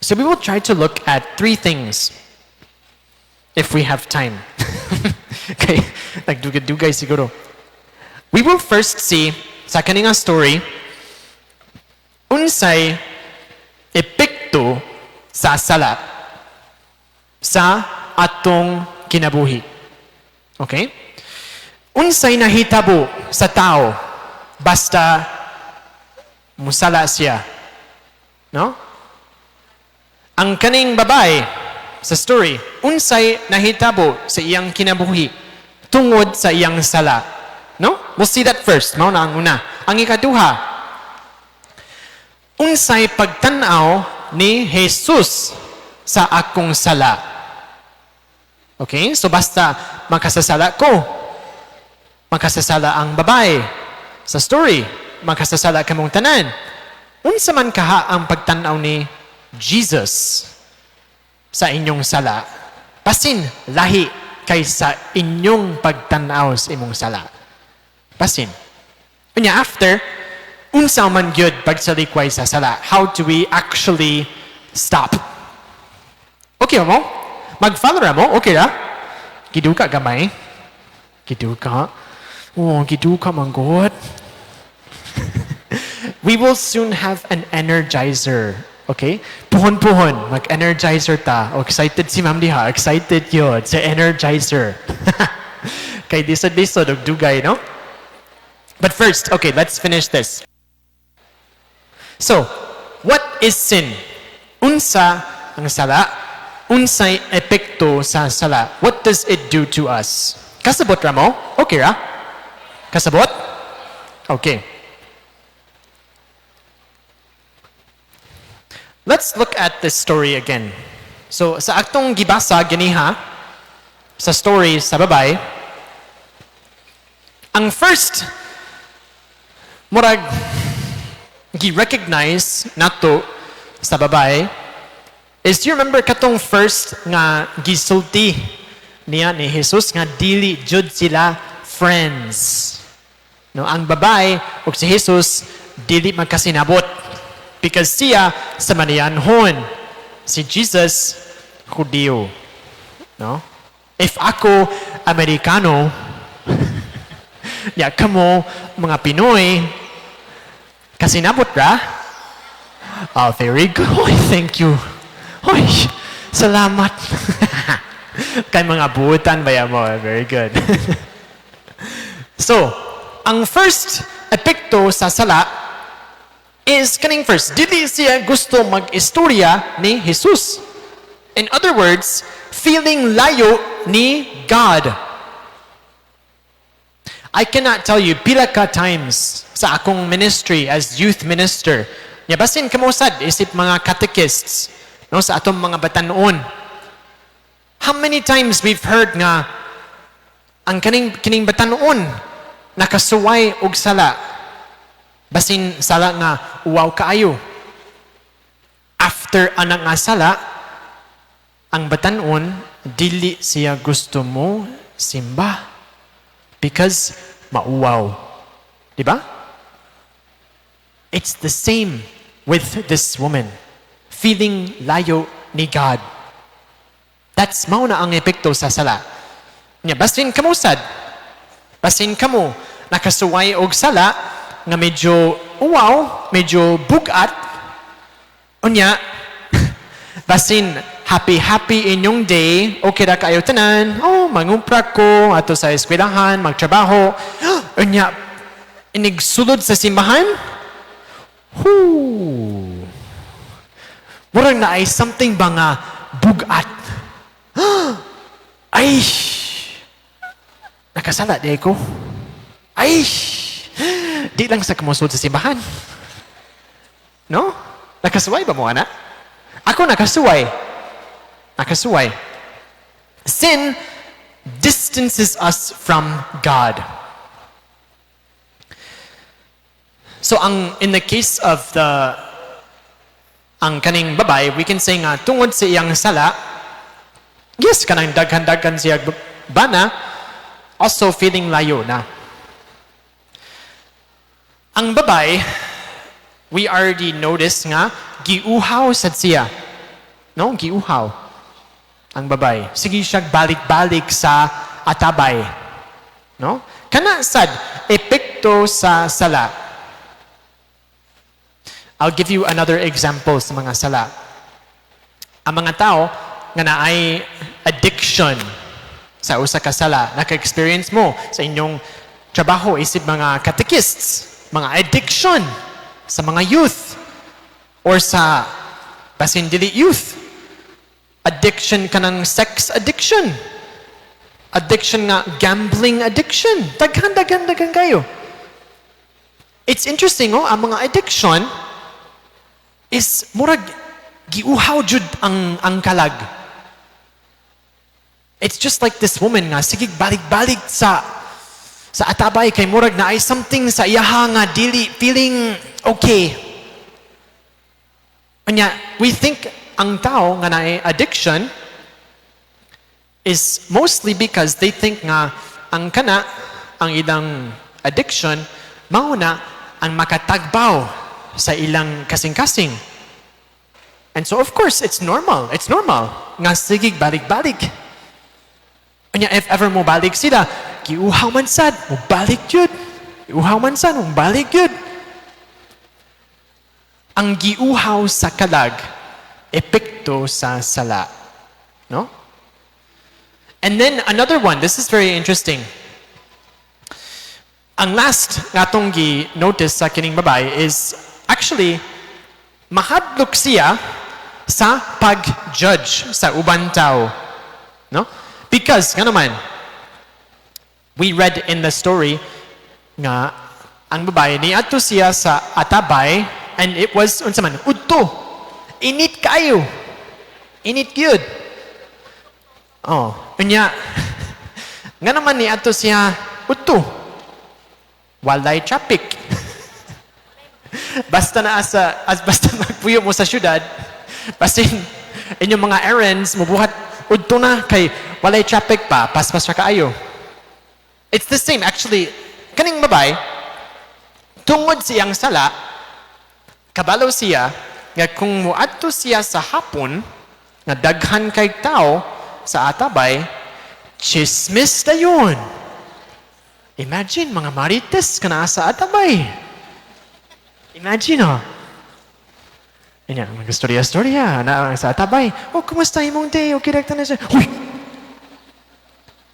So we will try to look at three things if we have time. Okay, nagdugay-dugay siguro. We will first see sa kaninga story unsay epekto sa sala sa atong kinabuhi. Okay? Unsay nahitabo sa tao basta musala siya? No? Ang kaning babae sa story, unsay nahitabo sa iyang kinabuhi tungod sa iyang sala? No? We'll see that first. Mao na ang una. Ang ikaduha, unsay pagtan-aw ni Jesus sa akong sala? Okay? So basta makasasala ko, makasasala ang babae sa story, makasasala kamong tanan. Unsa man kaha ang pagtan-aw ni Jesus sa inyong sala? Basin lahi kaysa inyong pagtan-aw sa imong sala. Basin. Unya after, unsa man gyud pagsalikway sa sala? How do we actually stop? Okay mo? Mag-follow ra mo? Okay ra? Giduka gamay? Giduka? Oh, giduka man gud. We will soon have an energizer. Okay? Puhon-puhon, mag-energizer ta. Oh, excited si ma'am diha. Excited gyud sa energizer. Kay lisod-lisod og dugay, no? But first, okay, let's finish this. So, what is sin? Unsa ang sala? Unsay epekto sa sala? What does it do to us? Kasabot ra mo? Okay ra? Kasabot? Okay. Let's look at this story again. So, sa aktong gibasa ganiha, sa story sa babay, ang first, murag, gi-recognize nato sa babay, is do you remember katong first nga gisulti niya ni Jesus nga dili jud sila friends? No, ang babae ug si Jesus dili magkasinabot because siya Samarianhon. Si Jesus Hudiyo. No? If ako Amerikano, ya kamo mga Pinoy, kasinabot ra? Oh, very good. Thank you. Hoy, salamat. Kay mga buutan ba mo? Very good. So, ang first epekto sa sala is kaning first, dili siya gusto mag-istorya ni Jesus. In other words, feeling layo ni God. I cannot tell you pila ka times sa akong ministry as youth minister. Nya basin kamo sad isip mga catechists, no, sa atong mga batanon. How many times we've heard nga ang kaning kining batanon nakasuway og sala. Basin sala nga uwaw kaayo. After ana nga sala, ang batanon dili siya gusto mo simba because mauwaw. Di ba? It's the same with this woman. Feeling layo ni God. That's mao na ang epekto sa sala. Nya basin kamo sad. Basin kamo nakasuway og sala nga medyo uwaw, medyo bugat. Unya basin happy happy inyong day, okay ra kayo tanan. Oh, mangumpra ko ato sa eskwelahan, magtrabaho. Unya inigsulod sa simbahan. Hoo. Murag naay something ba nga bugat. Ay! Nakasala di ko. Ay! Di lang sa kumusod sa simbahan. No? Nakasuway ba mo, ana? Ako nakasuway. Nakasuway. Sin distances us from God. So ang in the case of the ang kaning babay, we can say nga tungod sa iyang sala, yes, kanang daghan-daghan siya bana, also feeling layo na. Ang babay, we already noticed nga giuhaw sad siya. No, giuhaw. Ang babay. Sige siya balik-balik sa atabay. No? Kana sad epekto sa sala. I'll give you another example sa mga sala. Ang mga tao nga naay addiction sa usa ka sala, naka-experience mo sa inyong trabaho isip mga catechists, mga addiction sa mga youth or sa basin dili youth. Addiction kanang sex addiction. Addiction nga gambling addiction. Daghan, daghan, daghan kayo. It's interesting, oh, ang mga addiction is murag giuhaw jud ang kalag. It's just like this woman nga sige balik-balik sa atabay kay murag naay something sa iyaha nga dili feeling okay. Unya, we think ang tao nga naay addiction is mostly because they think nga ang kana ang ilang addiction mao na ang makatagbaw sa ilang kasing-kasing. And so, of course, it's normal. It's normal nga sige balik-balik. Unya, if ever mo balik sila, giuhaw man sad, mo balik jud. Giuhaw man sad, mo balik jud. Ang giuhaw sa kalag, epekto sa sala. No? And then another one, this is very interesting. Ang last nga atong gi-notice sa kining babae is actually mahadlok siya sa pag-judge sa uban tao. No? Because, nga naman, we read in the story nga ang babae niadto siya sa atabay and it was unsa man, udto. Init kayo. Init gyud. Oh, unya nga naman niadto siya udto. Walay traffic. Basta na asa as basta magpuyo mo sa syudad, basin inyong mga errands mubuhat udto na kay walay traffic pa, paspas ra kaayo. It's the same actually. Kaning babae, Tungod sa iyang sala, kabalo siya nga kung muadto siya sa hapon, nga daghan kay tao sa atabay, chismis dayon. Imagine, mga marites ka na sa atabay. Imagine, oh. Inya, mga storya-storya na sa atabay. "Oh, kumusta imong day? Okay, rekta na siya." Huy!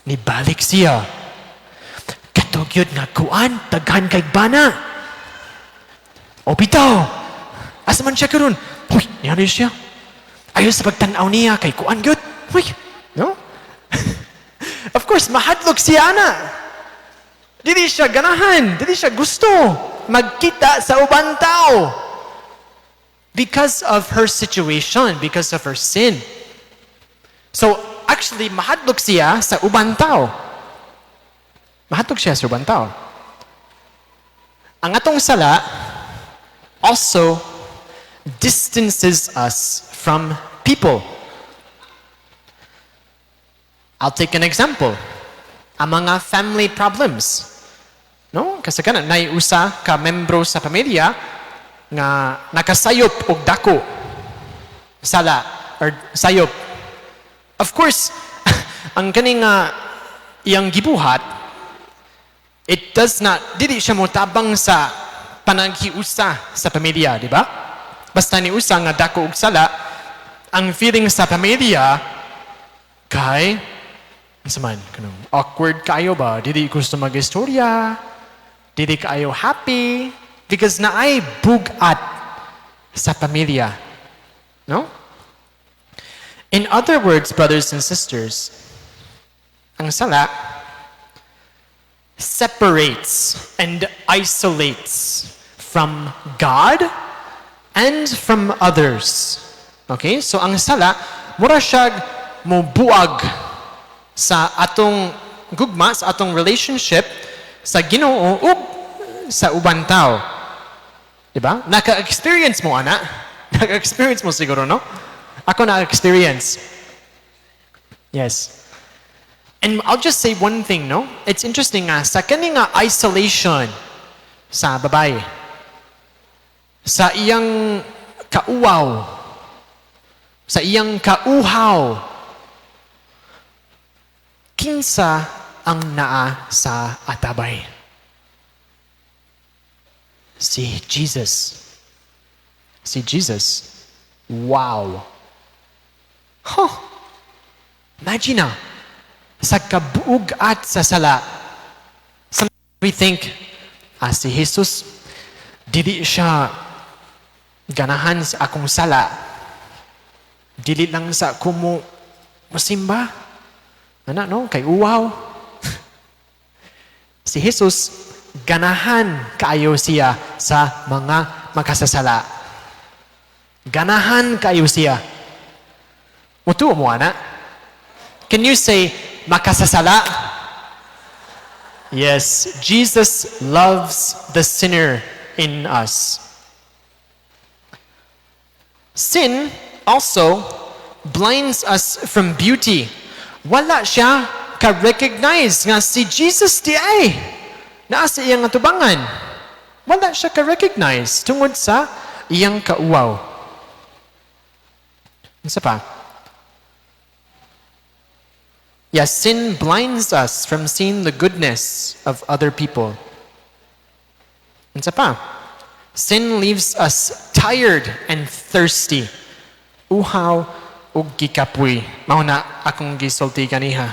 Nibalik siya. "Kato gyud nga kuan, daghan kay bana. O bitaw! Asa man siya karon? Huy, niya siya. Ayaw sa pagtanaw niya kay kuan gyud." Huy, no? Of course, mahadlok siya ana. Dili siya ganahan, dili siya gusto magkita sa uban tao. Because of her situation, because of her sin. So, actually, mahadlok siya sa uban tao. Mahadlok siya sa uban tao. Ang atong sala also distances us from people. I'll take an example. Ang mga family problems. No? Kasi kana nay usa ka membro sa pamilya nga nakasayop og dako sala or sayop. Of course, ang kaning nga iyang gibuhat, it does not, dili siya motabang sa panaghiusa sa pamilya, di ba? Basta ni usa nga dako og sala, ang feeling sa pamilya kay unsa man kanang awkward kayo ba, dili gusto mag-istorya, dili kaayo happy because naay bug-at sa pamilya, no? In other words, brothers and sisters, ang sala separates and isolates from God and from others. Okay? So ang sala, mura siya mobuag sa atong gugma, sa atong relationship sa Ginoo ug sa uban tao. Diba? Naka-experience mo ana? Naka-experience mo siguro, no? Ako na-experience. Yes. And I'll just say one thing, no? It's interesting nga, sa kani nga isolation sa babae, sa iyang kauwaw, sa iyang kauhaw, kinsa ang naa sa atabay? Si Jesus. Si Jesus. Wow. Huh. Imagine na, sa kabugat sa sala, sometimes we think, si Jesus, dili siya ganahan sa akong sala. Dili lang sa kumo musimba. Ana, no? Kay uwaw. Si Jesus, ganahan kaayo siya sa mga makasasala. Ganahan kaayo siya. Mutuo mo, ana? Can you say, "Makasasala"? Yes, Jesus loves the sinner in us. Sin also blinds us from beauty. Wala siya ka-recognize nga si Jesus diay naa sa iyang atubangan. Wala siya ka-recognize tungod sa iyang kauwaw. Unsa pa? Yes, sin blinds us from seeing the goodness of other people. Unsa pa? Sin leaves us tired and thirsty. Uhaw ug gikapoy. Mao na akong gisulti ganiha.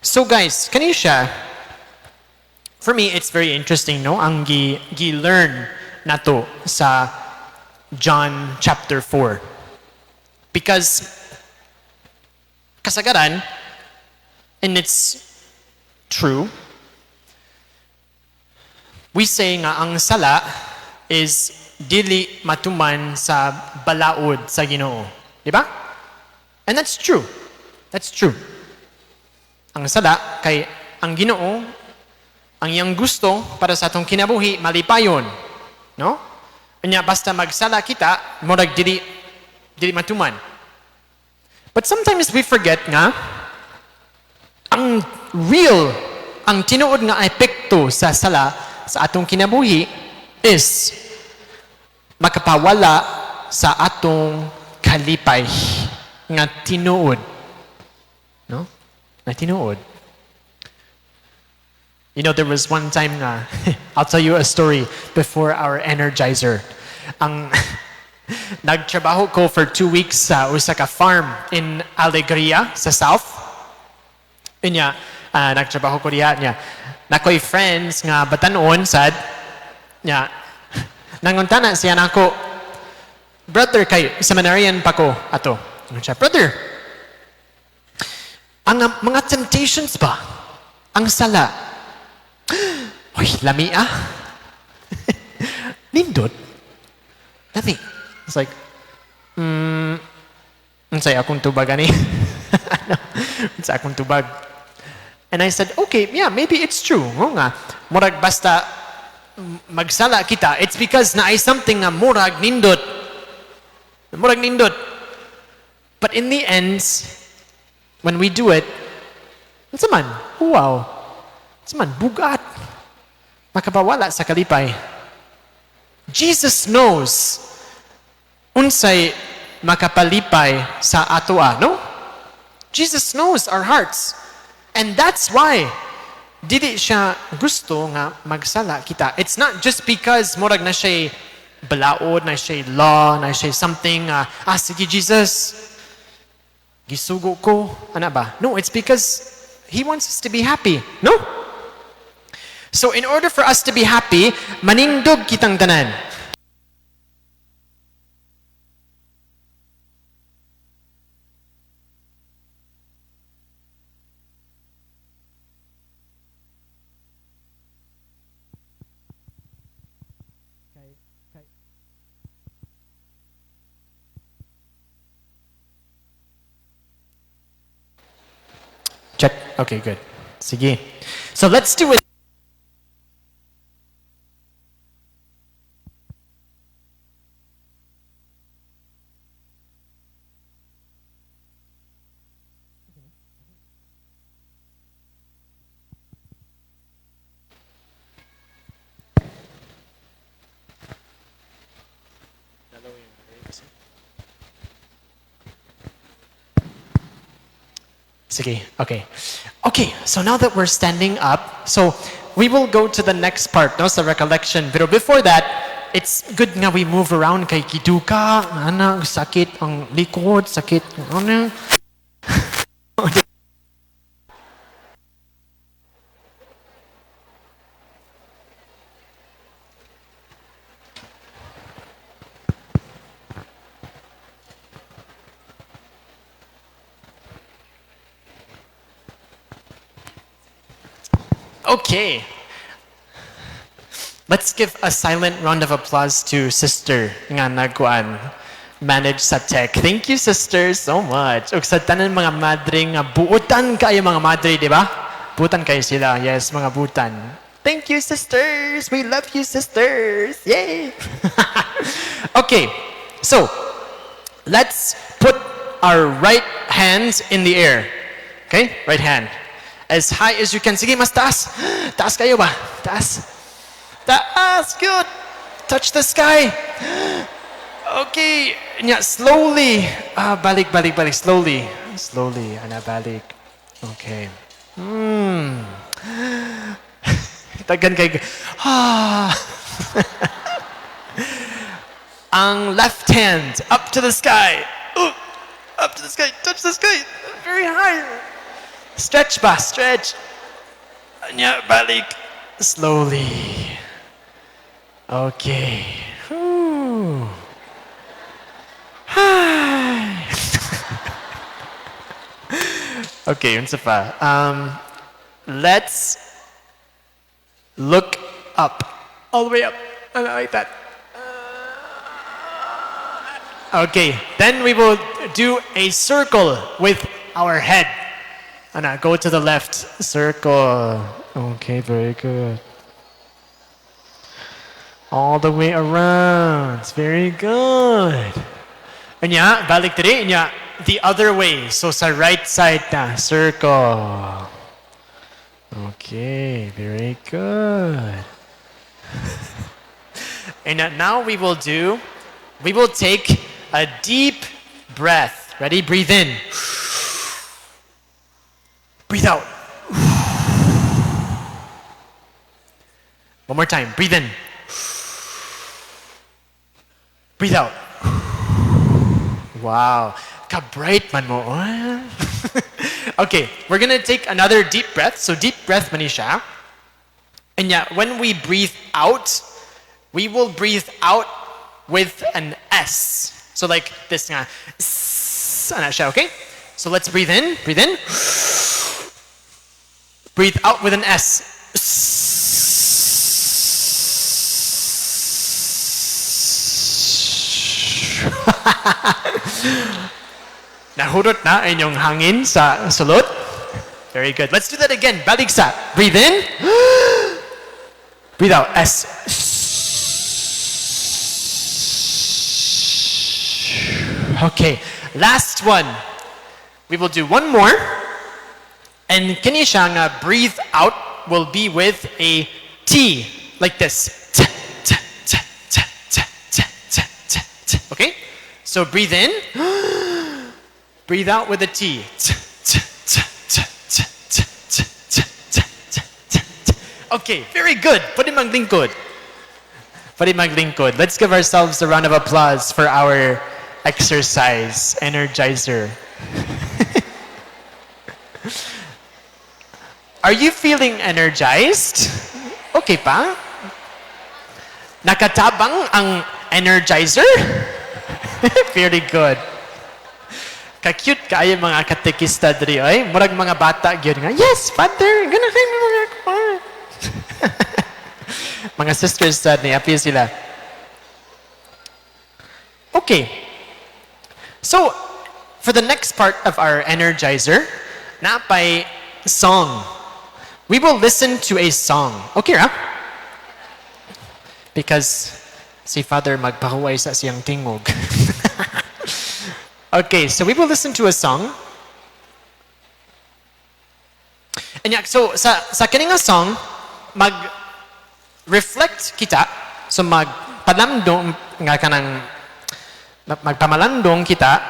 So guys, kani siya, for me, it's very interesting, no? Ang gi-learn nato sa John chapter 4. Because kasagaran, and it's true, we say nga ang sala is dili matuman sa balaod sa Ginoo. Di ba? And that's true. That's true. Ang sala kay ang Ginoo, ang iyang gusto para sa atong kinabuhi malipayon, no? Unya basta magsala kita, murag dili matuman. But sometimes we forget nga Ang real, ang tinuod nga epekto sa sala sa atong kinabuhi is makapawala sa atong kalipay nga tinuod. No? Nga tinuod. There was one time nga, I'll tell you a story before our energizer. Ang nagtrabaho ko for 2 weeks sa usa ka farm in Alegria sa South. Inya, nagtrabaho ko diha niya. Naa koy friends nga batanon sad. Nya, nangutana siya nako, "Brother," kay seminarian pa ko ato. Ingon siya, "Brother, ang mga temptations ba, ang sala, uy, lami ah. Nindot. Lami." It's like, unsay akong tubag ani? Ano? Unsay akong tubag? And I said, "Okay, yeah, maybe it's true." Oo nga. Murag basta magsala kita, it's because naay something nga murag nindot. Murag nindot. But in the end, when we do it, unsa man? Wow. Unsa man? Bugat. Makapawala sa kalipay. Jesus knows unsay makapalipay sa atoa, no? Jesus knows our hearts. And that's why dili siya gusto nga magsala kita. It's not just because murag naa siya balaod, naa siya law, naa siya something, "Ah, sige Jesus, gisugo ko," ana ba? No, it's because He wants us to be happy, no? So in order for us to be happy, manindog kitang tanan. Check. Okay, good. Sige. So let's do it. Sige, okay. Okay, so now that we're standing up, so we will go to the next part, no, sa recollection. Pero before that, it's good nga we move around kay giduka, ana, sakit ang likod, sakit, ano. Okay. Let's give a silent round of applause to Sister nga nagkuan manage sa tech. Thank you, sister, so much. Ug sa tanan mga madre nga buotan kayo mga madre, di ba? Buotan kayo sila. Yes, mga buotan. Thank you, sisters. We love you, sisters. Yay! Okay, so let's put our right hands in the air. Okay? Right hand. As high as you can. Sige, mas taas. Taas kayo ba? Taas. Taas. Good. Touch the sky. Okay. Nya, slowly. Ah, balik, balik, balik. Slowly. Slowly. Ana, balik. Okay. Daghan kay. Ah. Ang left hand up to the sky. Ooh, up to the sky. Touch the sky. Very high. Stretch ba? Stretch. Nya, balik. Slowly. Okay. Whew. Hi. Okay, unsa pa? Let's look up. All the way up. Like that. Okay, then we will do a circle with our head. Ana, go to the left. Circle. Okay, very good. All the way around. Very good. Anya, balik diri. Nya, the other way. So sa right side na, circle. Okay, very good. And now we will take a deep breath. Ready? Breathe in. Breathe out. One more time. Breathe in. Breathe out. Wow. Ka-bright man mo. Okay, we're gonna take another deep breath. So deep breath, man siya. And yeah, when we breathe out, we will breathe out with an S. So like this nga. S, ana siya, okay? So let's breathe in. Breathe in. Breathe out with an S. Nahurot na inyong hangin sa sulod. Very good. Let's do that again. Balik sa. Breathe in. Breathe out. S. Okay. Last one. We will do one more. And kini siya nga breathe out will be with a T, like this. T, T, T, T, T, T, T, T, T. Okay? So breathe in. Breathe out with a T. T, T, T, T, T, T, T, T, T, T, T, T. Okay, very good. Pwede maglingkod. Pwede maglingkod. Let's give ourselves a round of applause for our exercise energizer. Are you feeling energized? Okay pa? Nakatabang ang energizer? Very good. Ka-cute kaayo mga katekista diri oy. Murag mga bata gyud nga. Yes, Father, ganahan mo mga ko. Mga sisters sad ni happy sila. Okay. So, for the next part of our energizer, naa pay song. We will listen to a song. Okay, ra? Because si Father magpahuway sa siyang tingog. Okay, so we will listen to a song. And yeah, so sa kini nga song, mag-reflect kita, so magpalamdong nga kanang magpamalandong kita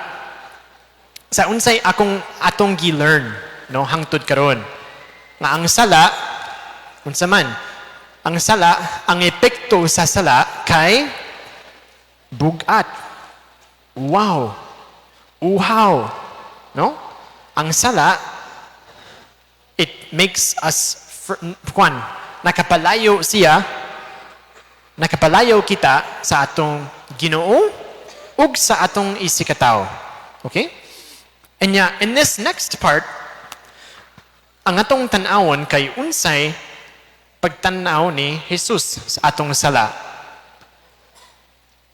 sa unsay akong atong gi-learn, no, hangtod karon. Nga ang sala, unsa man, ang sala, ang epekto sa sala kay bugat. Wow. Uhaw. No? Ang sala, it makes us, kwan, nakapalayo siya, nakapalayo kita sa atong Ginoo ug sa atong isigkatawo. Okay? And yeah, in this next part, ang atong tan-awon kay unsay pagtan-aw ni Jesus sa atong sala.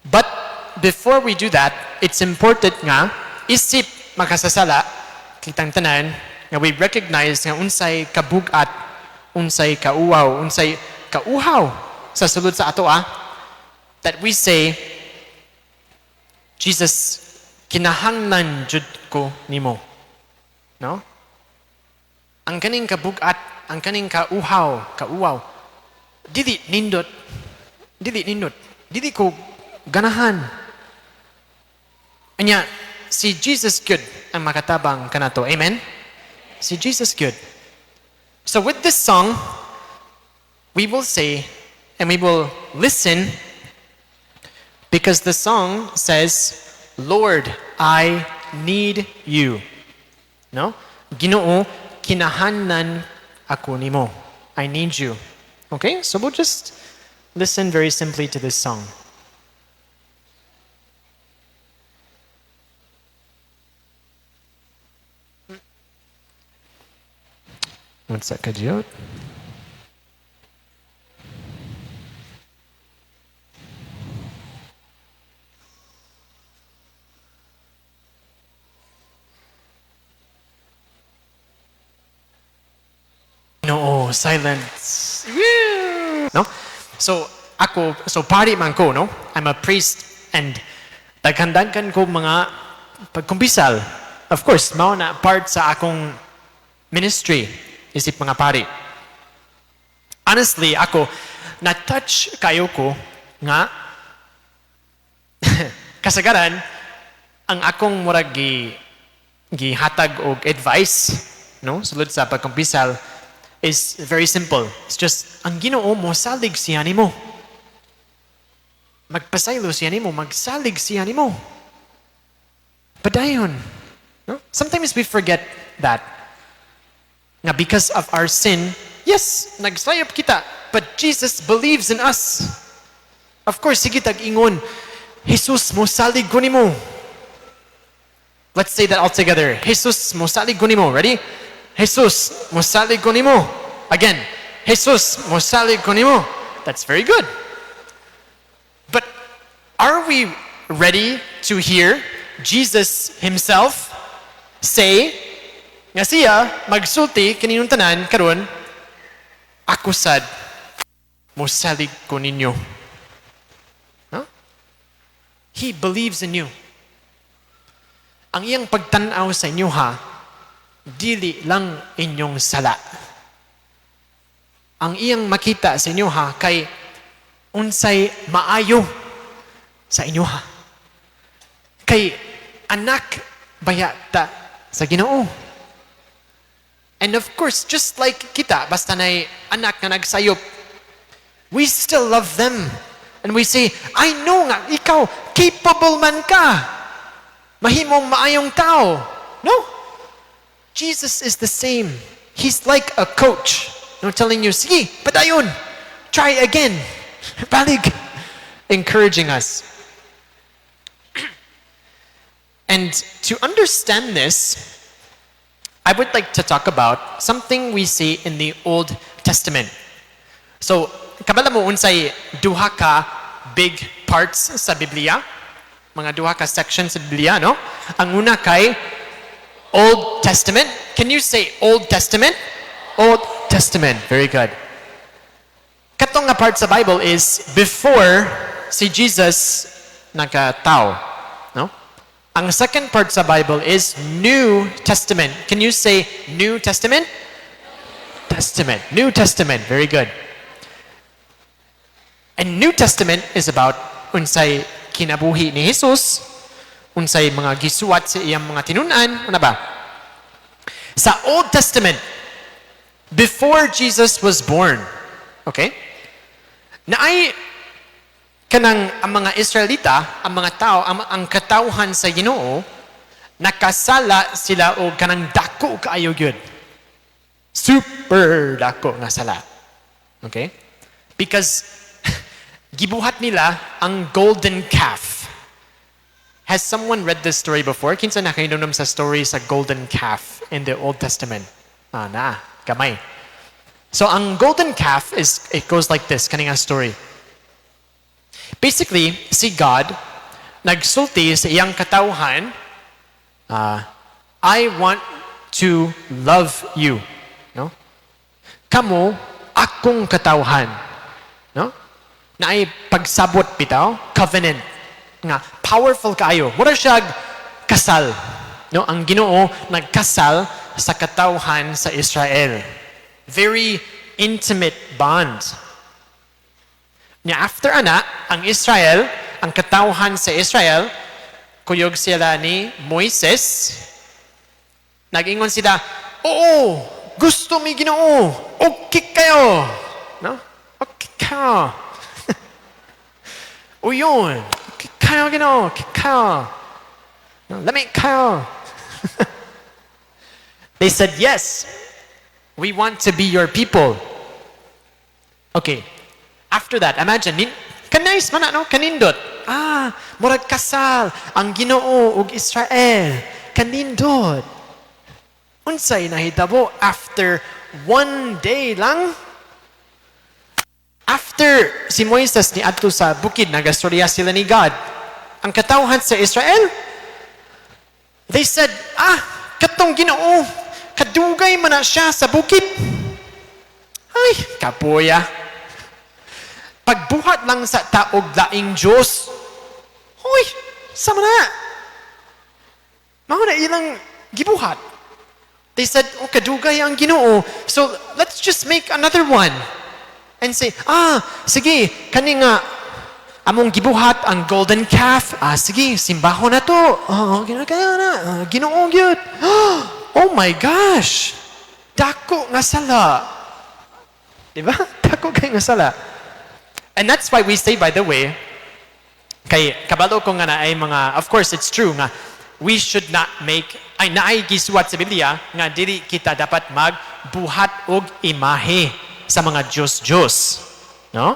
But before we do that, it's important nga isip makasasala kitang tanan nga we recognize nga unsay kabugat, unsay kauwaw, unsay kauhaw sa sulod sa ato that we say, Jesus, kinahanglan jud ko nimo. No? Ang kaning kabugat, ang kaning kauhaw, kauwaw, dili nindot, dili nindot, dili ko ganahan. Anya, si Jesus good ang makatabang kanato. Amen? Si Jesus good. So with this song, we will say and we will listen because the song says, Lord, I need you. No? Ginoo, kinahanglan ako nimo. I need you. Okay? So we'll just listen very simply to this song. One sec, Kajot. No, silence. Woo! No? So, ako, so pari man ko, no? I'm a priest and daghan-daghan ko mga pagkumpisal. Of course, mao na part sa akong ministry, isip mga pari. Honestly, ako, na-touch kaayo ko nga kasagaran ang akong murag gi gihatag og advice, no, sulod sa pagkumpisal is very simple. It's just ang Ginoo mosalig siya nimo. Magpasaylo siya nimo, magsalig siya nimo. Padayon. No? Sometimes we forget that. Nga because of our sin, yes, nagsayop kita, but Jesus believes in us. Of course, sige tag ingon, "Jesus, mosalig ko nimo." Let's say that all together. "Jesus, mosalig ko nimo." Ready? "Jesus, mosalig ko nimo." Again. "Jesus, mosalig ko nimo." That's very good. But are we ready to hear Jesus himself say nga siya magsulti kaninyong tanan karon, "Ako sad mosalig ko ninyo"? Huh? He believes in you. Ang iyang pagtanaw sa inyo ha, dili lang inyong sala. Ang iyang makita sa inyo ha, kay unsay maayo sa inyo ha. Kay anak baya ta sa Ginoo. And of course, just like kita, basta nay anak nga nagsayop, we still love them. And we say, "I know nga, ikaw, capable man ka. Mahimong maayong tao." No. Jesus is the same. He's like a coach. No, telling you, "Sige, padayon. Try again. Balig." Encouraging us. And to understand this, I would like to talk about something we see in the Old Testament. So, kabalo mo unsay duha ka big parts sa Biblia? Mga duha ka sections sa Biblia, no? Ang una kay Old Testament. Can you say "Old Testament"? Old Testament. Very good. Katong nga part sa Bible is before si Jesus nagkatao, no? Ang second part sa Bible is New Testament. Can you say "New Testament"? Testament. New Testament. Very good. And New Testament is about unsay kinabuhi ni Jesus, unsay mga gisuwat sa iyang mga tinun-an, ano ba? Sa Old Testament, before Jesus was born, okay? Naay kanang ang mga Israelita, ang mga tao, ang katawhan sa Ginoo, nakasala sila og kanang dako kaayo gyud. Super dako nga sala. Okay? Because gibuhat nila ang golden calf. Has someone read this story before? Kinsa nakahinumdom sa story sa golden calf in the Old Testament? Ah, na, gamay. So ang golden calf is, it goes like this, kani nga story. Basically, si God nagsulti sa iyang katawhan, "I want to love you." No? "Kamo, akong katawhan." No? Naay pagsabot bitaw, covenant nga powerful kaayo. Mura siya kasal. No, ang Ginoo nagkasal sa katawhan sa Israel. Very intimate bond. Nya after ana, ang Israel, ang katawhan sa Israel, kuyog sila ni Moises. Nag-ingon sila, "Oo, gusto mi Ginoo. Okay kaayo." No? Okay kaayo. Uyon. Okay kaayo Ginoo. Okay kaayo. No, lami kaayo. They said, "Yes, we want to be your people." Okay. After that, imagine, kanais man na, no? Kanindot. Ah, murag kasal ang Ginoo ug Israel. Kanindot. Unsay nahitabo after one day lang? After si Moises ni adto sa bukid, nagastorya sila ni God. Ang katawhan sa Israel, they said, "Ah, katong Ginoo, kadugay man na siya sa bukid. Ay, kapoya. Pagbuhat lang sa ta og laing Diyos. Hoy, sama na." Mao na ilang gibuhat. They said, "Oh, kadugay ang Ginoo. So let's just make another one." And say, "Ah, sige, kani nga among gibuhat ang golden calf, ah, sige, simbahon na to. Oh, kaya na, ah, Ginoo gyud." Oh my gosh! Dako nga sala. Di ba? Dako kay nga sala. And that's why we say, by the way, kay kabalo ko nga naay mga, of course, it's true nga, we should not make, ay, naay gisuwat sa Biblia nga dili kita dapat magbuhat og imahe sa mga Diyos-Diyos. No?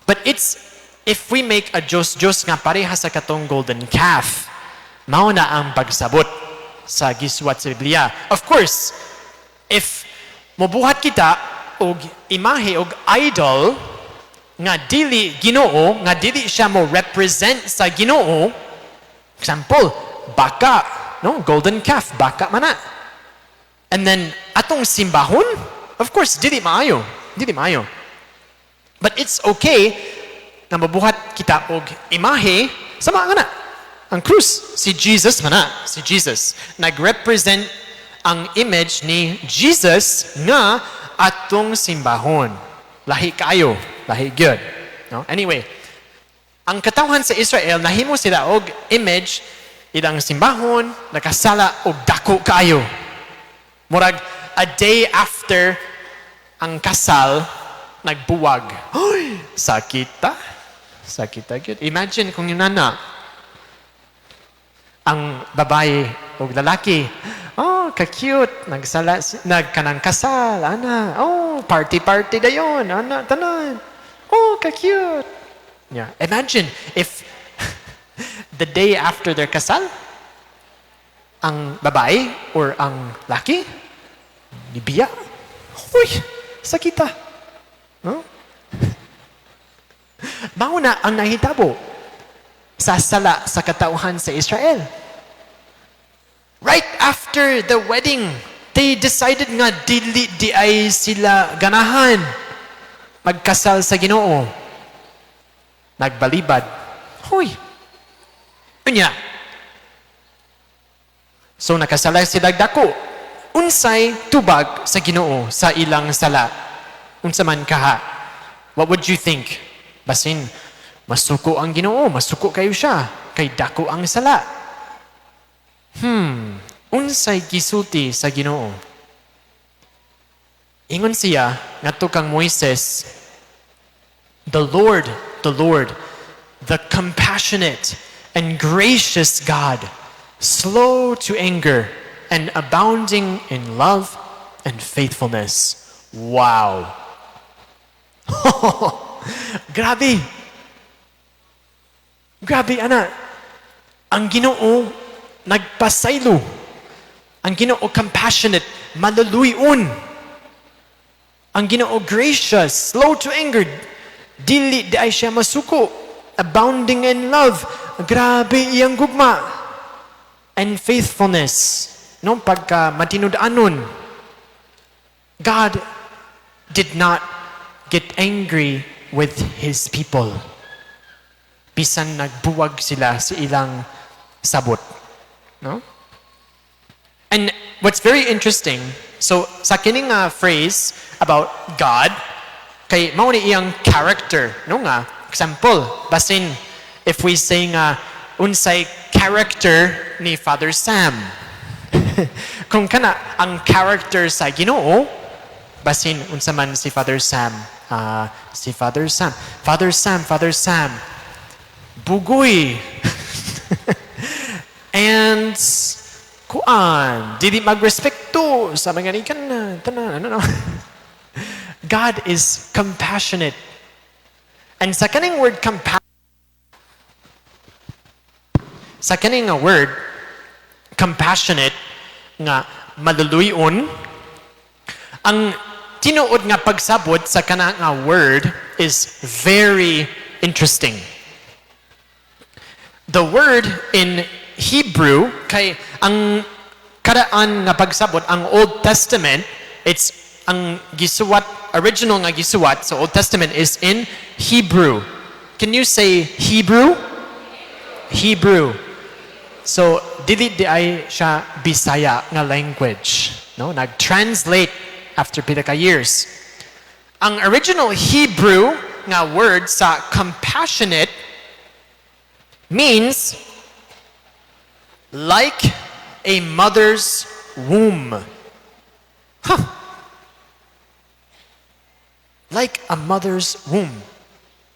But it's, if we make a Diyos-Diyos nga pareha sa katong golden calf, mao na ang pagsabot sa gisuwat sa Biblia. Of course, if mobuhat kita og imahe og idol nga dili Ginoo, nga dili siya mo represent sa Ginoo, example, baka, no? Golden calf, baka man na. And then atong simbahon, of course, dili maayo, dili maayo. But it's okay na mabuhat kita og imahe sa mga nga na. Ang krus, si Jesus man na, si Jesus. Nag-represent ang image ni Jesus nga atong simbahon. Lahi kayo, lahi gyud. No? Anyway, ang katawhan sa Israel, nahimo sila og image ilang simbahon, nakasala og dako kaayo. Murag a day after ang kasal, nagbuwag. Hoy, sakita. Sakita gyud. Imagine kung yun na ang babae o lalaki. Oh, ka-cute. Nagsala, nagkanang kasal, ana. Oh, party-party dayon. Ana, tanan. Oh, ka-cute. Yeah. Imagine if the day after their kasal, ang babae or ang laki, nibiya. Uy, sakita. No? Mao na ang nahitabo sa sala sa katauhan sa Israel. Right after the wedding, they decided nga dili diay sila ganahan magkasal sa Ginoo. Nagbalibad. Hoy. Unya. So nakasala sila dako. Unsay tubag sa Ginoo sa ilang sala? Unsa man kaha? What would you think? Basin masuko ang Ginoo, masuko kayo siya kay dako ang sala. Unsay gisulti sa Ginoo? Ingon siya ngadto kang Moises, "The Lord, the Lord, the compassionate and gracious God, slow to anger and abounding in love and faithfulness." Wow. Grabe. Grabe, ana. Ang Ginoo nagpasaylo. Ang Ginoo compassionate, malaluyon. Ang Ginoo gracious, slow to anger, dili diay siya masuko, abounding in love. Grabe iyang gugma. And faithfulness. No, pagka matinud-anon. God did not get angry with His people, bisan nagbuwag sila sa ilang sabot. No? And what's very interesting, so sa kining nga phrase about God, kay mao ni iyang character, no nga? Example, basin if we say nga unsay character ni Father Sam. Kung kana ang character sa Ginoo, basin unsa man si Father Sam. Ah, si Father Sam. Father Sam, Father Sam. Bugoy. And kuan, dili magrespekto sa mga nikan na tanan, ano no. God is compassionate. And sa kaning nga word compassionate nga maluluyon, ang tinuod nga pagsabot sa kana nga word is very interesting. The word in Hebrew, kay ang karaan nga pagsabot ang Old Testament, it's ang gisuwat, original nga gisuwat sa Old Testament is in Hebrew. Can you say Hebrew? Hebrew. So dili diay siya Bisaya nga language, no? Nag-translate after pila ka years. Ang original Hebrew nga word sa compassionate means like a mother's womb. Huh. Like a mother's womb.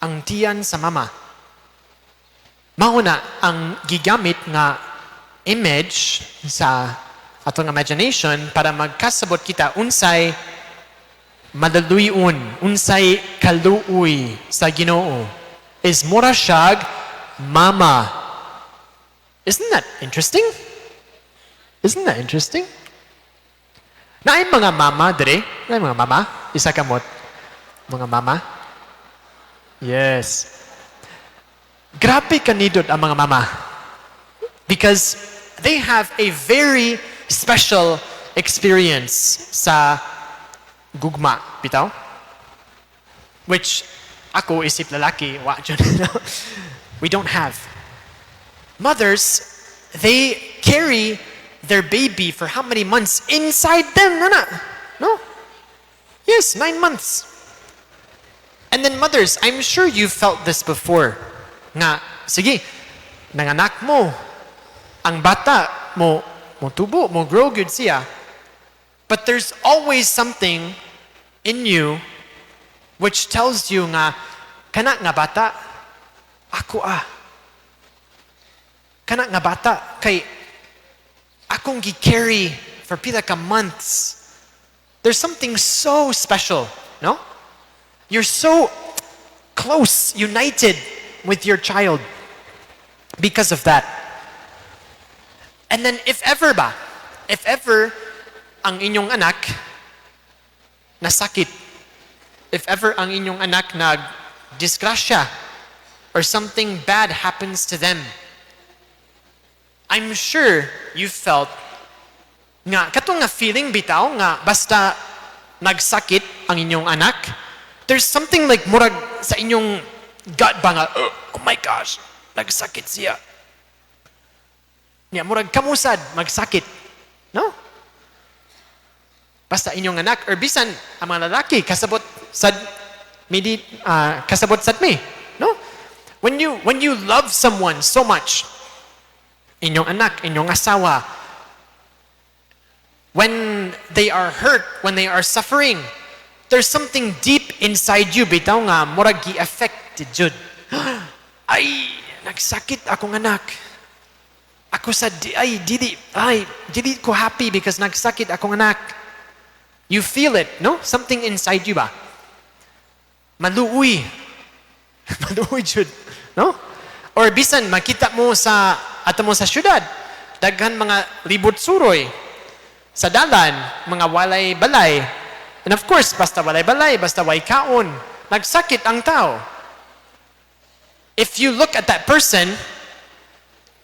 Ang tiyan sa mama. Mao na ang gigamit nga image sa atong imagination para magkasabot kita unsay madaluyon, unsay kaluoy sa Ginoo is mura siyag mama. Isn't that interesting? Isn't that interesting? Naay mga mama dire? Naay mga mama? Isa kamot. Mga mama? Yes. Grabe kanindot ang mga mama. Because they have a very special experience sa gugma, bitaw? Which ako isip lalaki, wa jud. We don't have. Mothers, they carry their baby for how many months inside them, nana? No? Yes, 9 months. And then mothers, I'm sure you've felt this before. Nga, sige, nanganak mo, ang bata mo, mo tubo, mo grow gud siya. But there's always something in you which tells you nga, kana nga bata, ako ah. Kana nga bata, kay akong gi-carry for pila ka months. There's something so special, no? You're so close, united with your child because of that. And then if ever ba, if ever ang inyong anak nasakit, if ever ang inyong anak nag disgrasya or something bad happens to them, I'm sure you felt nga katong nga feeling bitaw nga basta nagsakit ang inyong anak, there's something like murag sa inyong gut ba nga, "Oh my gosh, nagsakit siya." Nya murag kamo sad magsakit, no? Basta inyong anak or bisan ang mga lalaki, kasabot sad midi kasabot sad mi, no? When you love someone so much, inyong anak, inyong asawa, when they are hurt, when they are suffering, there's something deep inside you bitaw nga murag gi-affect jud. "Ay, nagsakit akong anak. Ako sa di, ay dili, ay dili ko happy because nagsakit akong anak." You feel it, no? Something inside you ba? Maluoy. Maluoy jud, no? Or bisan makita mo sa ato mo sa syudad, daghan mga libot suroy sa dalan, mga walay balay. And of course, basta walay balay, basta way kaon, nagsakit ang tao. If you look at that person,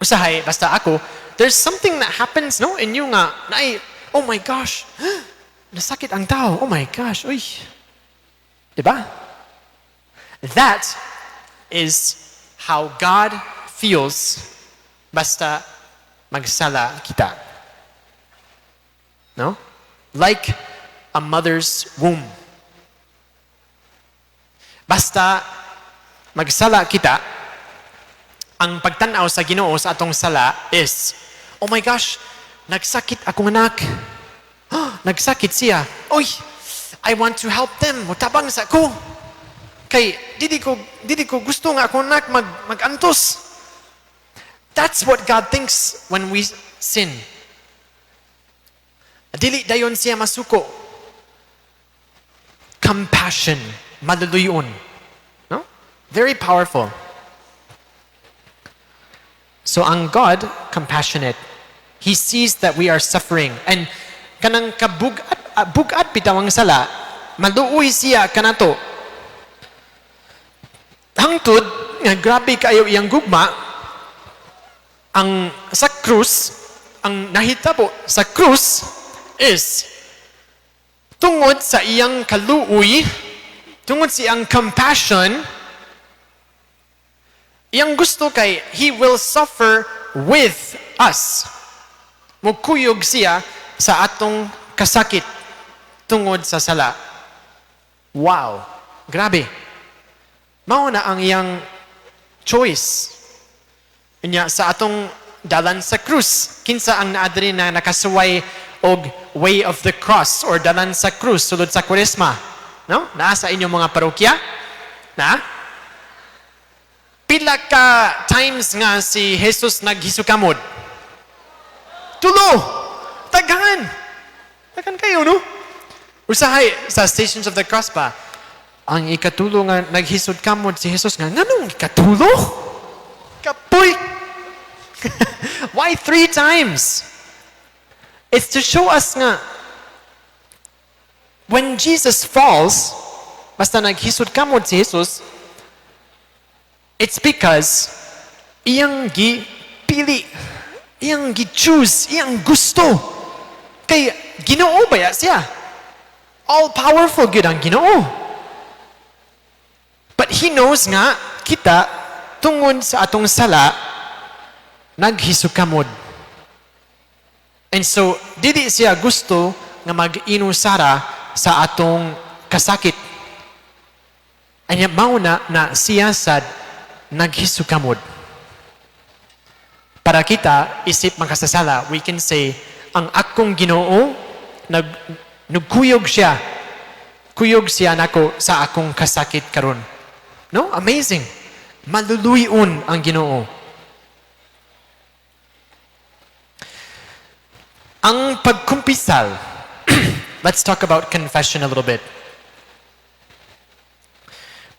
usahay, basta ako, there's something that happens, no, in you nga, na, "Oh my gosh, nasakit ang tao, oh my gosh, uy." Diba? That is how God feels basta magsala kita. No? Like a mother's womb. Basta magsala kita, ang pagtanaw sa Ginoo sa atong sala is, "Oh my gosh, nagsakit akong anak. Nagsakit siya. Oy, I want to help them. Mutabang sa ko. Kay dili ko gusto nga akong anak magantos." That's what God thinks when we sin. Dili dayon siya masuko. Compassion, maluluyon. No? Very powerful. So ang God, compassionate. He sees that we are suffering. And kanang kabugat, bugat bitaw ang sala, maluoy siya kanato. Hangtod, nga grabe kayo iyang gugma, ang sa krus, ang nahitabo sa krus is tungod sa iyang kaluoy, tungod sa iyang compassion, iyang gusto kay He will suffer with us. Mukuyog siya sa atong kasakit tungod sa sala. Wow! Grabe. Mao na ang iyang choice. Unya sa atong dalan sa krus, kinsa ang naa diri na nakasuway og Way of the Cross or dalan sa krus sulod sa Kuresma? No? Naa sa inyong mga parokya? Na? Pila ka times nga si Jesus naghisukamod? Tulo! Daghan! Daghan kaayo, no? Usahay, sa Stations of the Cross pa, ang ikatulo nga naghisod kamod si Jesus nga, nganong ikatulo? Kapoy! Why three times? It's to show us nga, when Jesus falls, basta naghisod kamod si Jesus, it's because iyang gipili, iyang gi-choose, iyang gusto. Kay Ginoo baya siya? All powerful gyud ang Ginoo. But He knows nga kita tungod sa atong sala naghisukamod. And so dili siya gusto nga mag-inusara sa atong kasakit. Anya mao na na siya sad naghisukamod. Para kita isip makasasala, we can say, ang akong Ginoo nagkuyog siya. Kuyog siya nako sa akong kasakit karon. No? Amazing. Maluluyon ang Ginoo. Ang pagkumpisal. Let's talk about confession a little bit.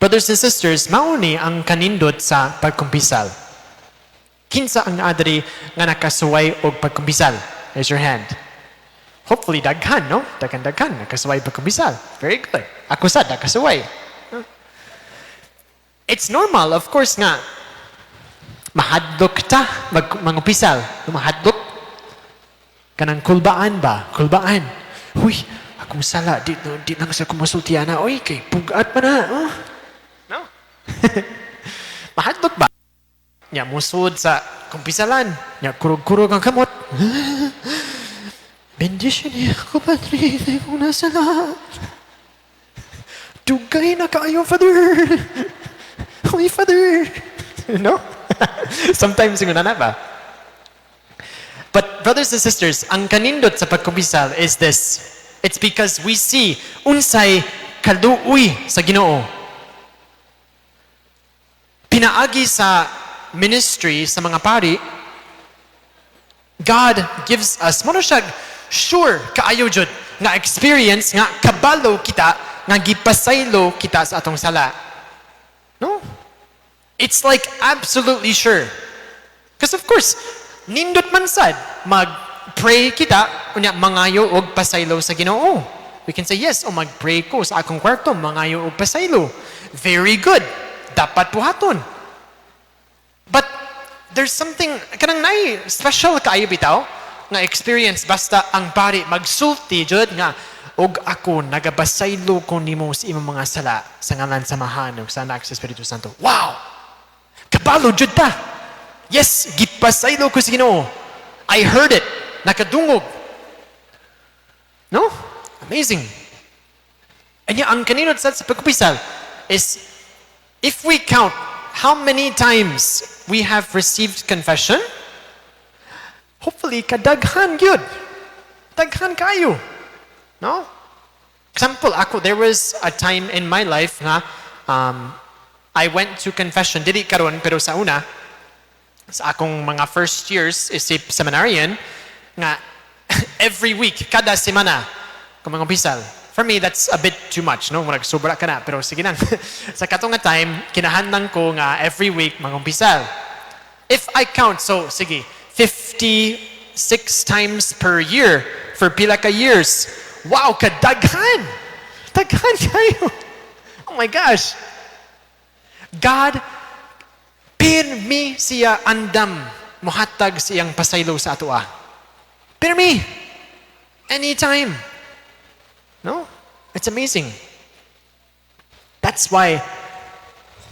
Brothers and sisters, mao ni ang kanindot sa pagkumpisal. Kinsa ang naa diri nga nakasuway og pagkumpisal? Raise your hand. Hopefully daghan, no? Daghan-daghan nakasuway pagkumpisal. Very good. Ako sad nakasuway. It's normal, of course nga mahadlok ta mangumpisal. Mahadlok kanang kulbaan ba? Kulbaan. Huy, akong sala di, no, di lang sa kumasulti ana. Oy, kay bugat pa na. Oh. No? Mahadlok ba? Nya musud sa kumpisalan. Nya kurog-kurog ang kamot. Bendisyon ako, Padre, kung nasala. Dugay na kaayo, Father. Holy Father. No? Sometimes yung na ba? But brothers and sisters, ang kanindot sa pagkumpisal is this. It's because we see unsay kaluoy sa Ginoo. Pinaagi sa ministry sa mga pari, God gives us, mao siya sure kaayo jud nga experience nga kabalo kita nga gipasaylo kita sa atong sala. No? It's like absolutely sure. Because of course, nindot man sad mag-pray kita unya mangayo og pasaylo sa Ginoo. We can say yes, o mag-pray ko sa akong kwarto mangayo og pasaylo. Very good. Dapat buhaton. But there's something kanang nay special kaayo bitaw nga experience basta ang pari magsulti jud nga, "Og ako nagabasaylo ko nimo sa imong mga sala sa ngalan sa Amahan ug sa Anak sa Espiritu Santo." Wow! Kabalo jud ta. Yes, gipasaylo ko sa Ginoo. I heard it. Nakadungog. No? Amazing. Anya ang kanindot sa pagkumpisal is if we count how many times we have received confession, hopefully kadaghan gyud. Daghan kaayo. No? Example, ako, there was a time in my life nga I went to confession, dili karon pero sa una, sa akong mga first years isip seminarian, nga every week, kada semana, kung mangumpisal. For me, that's a bit too much, no? Murag sobra ka na, pero sige lang. Sa katong nga time, kinahanglan ko nga every week mangumpisal. If I count, so sige, 56 times per year for pila ka years. Wow, kadaghan! Daghan kaayo! Oh my gosh! God, pirmi siya andam muhatag sa iyang pasaylo sa atoa. Pirmi! Anytime. No? It's amazing. That's why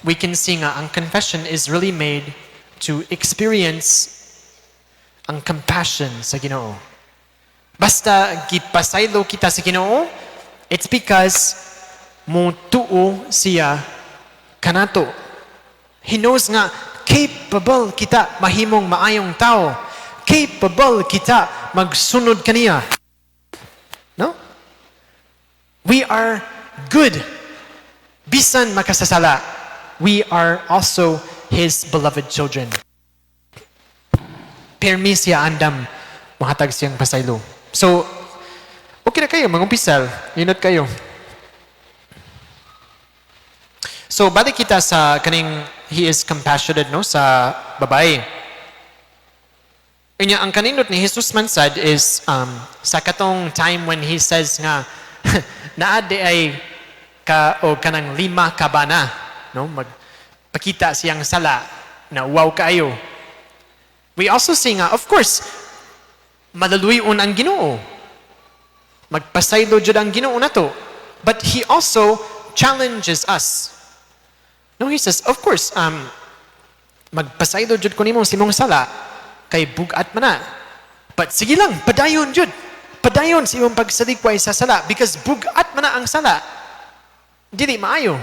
we can see nga ang confession is really made to experience ang compassion sa Ginoo. Basta gipasaylo kita sa Ginoo, it's because Mutuo siya kanato. He knows nga capable kita mahimong maayong tao. Capable kita magsunod kaniya. No? We are good. Bisan makasasala, we are also His beloved children. Permi siya andam mahatag siyang pasaylo. So, okay na kayo, mangumpisal. Inot kayo. So, balik kita sa kaning he is compassionate, no, sa babae. Unya, ang kanindot ni Jesus man sad is sa katong time when he says nga naa di ay ka o kanang 5 ka bana, no, magpakita siyang sala na wow kaayo. We also see nga, of course, malaluyon ang Ginoo. Magpasaylo jud ang Ginoo nato. But he also challenges us. No, he says, of course, magpasaylo jud ko nimo sa imong sala kay bug-at man na. But sige lang, padayon jud. Padayon sa imong pagsalikway sa sala because bug-at man na ang sala. Dili maayo.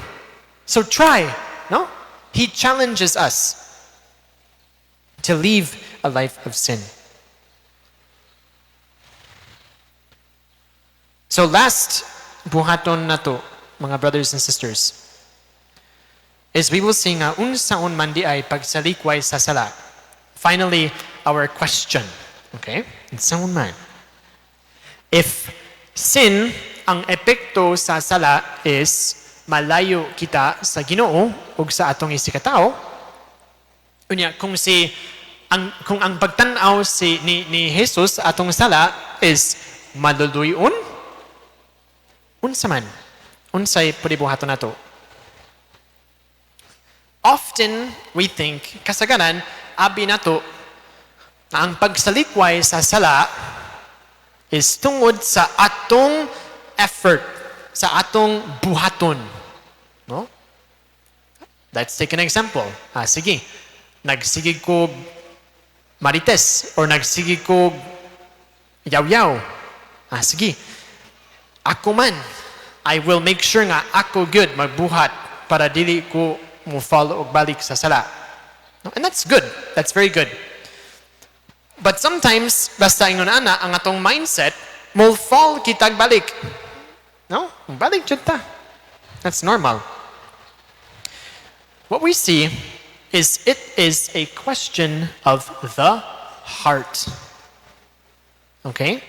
So try, no? He challenges us to leave a life of sin. So last buhaton nato, mga brothers and sisters, is we will sing nga unsaon man di ay pagsalikway sa sala. Finally, our question. Okay? Unsaon man. If sin, ang epekto sa sala is malayo kita sa Ginoo ug sa atong isikatao, unya kung ang pagtan-aw si ni Jesus atong sala is maluluyon, unsa man, unsay pwede buhaton nato? Often we think, kasagaran, abi nato na ang pagsalikway sa sala is tungod sa atong effort, sa atong buhaton. No? Let's take an example. Sige, nagsigig ko marites or nagsigig ko yaw-yaw. Sige, ako man, I will make sure nga ako good magbuhat para dili ko mo follow og balik sa sala. No? And that's good. That's very good. But sometimes, basta ingon ana, ang atong mindset, mo fall kitag balik. No? Balik jud ta. That's normal. What we see is it is a question of the heart. Okay?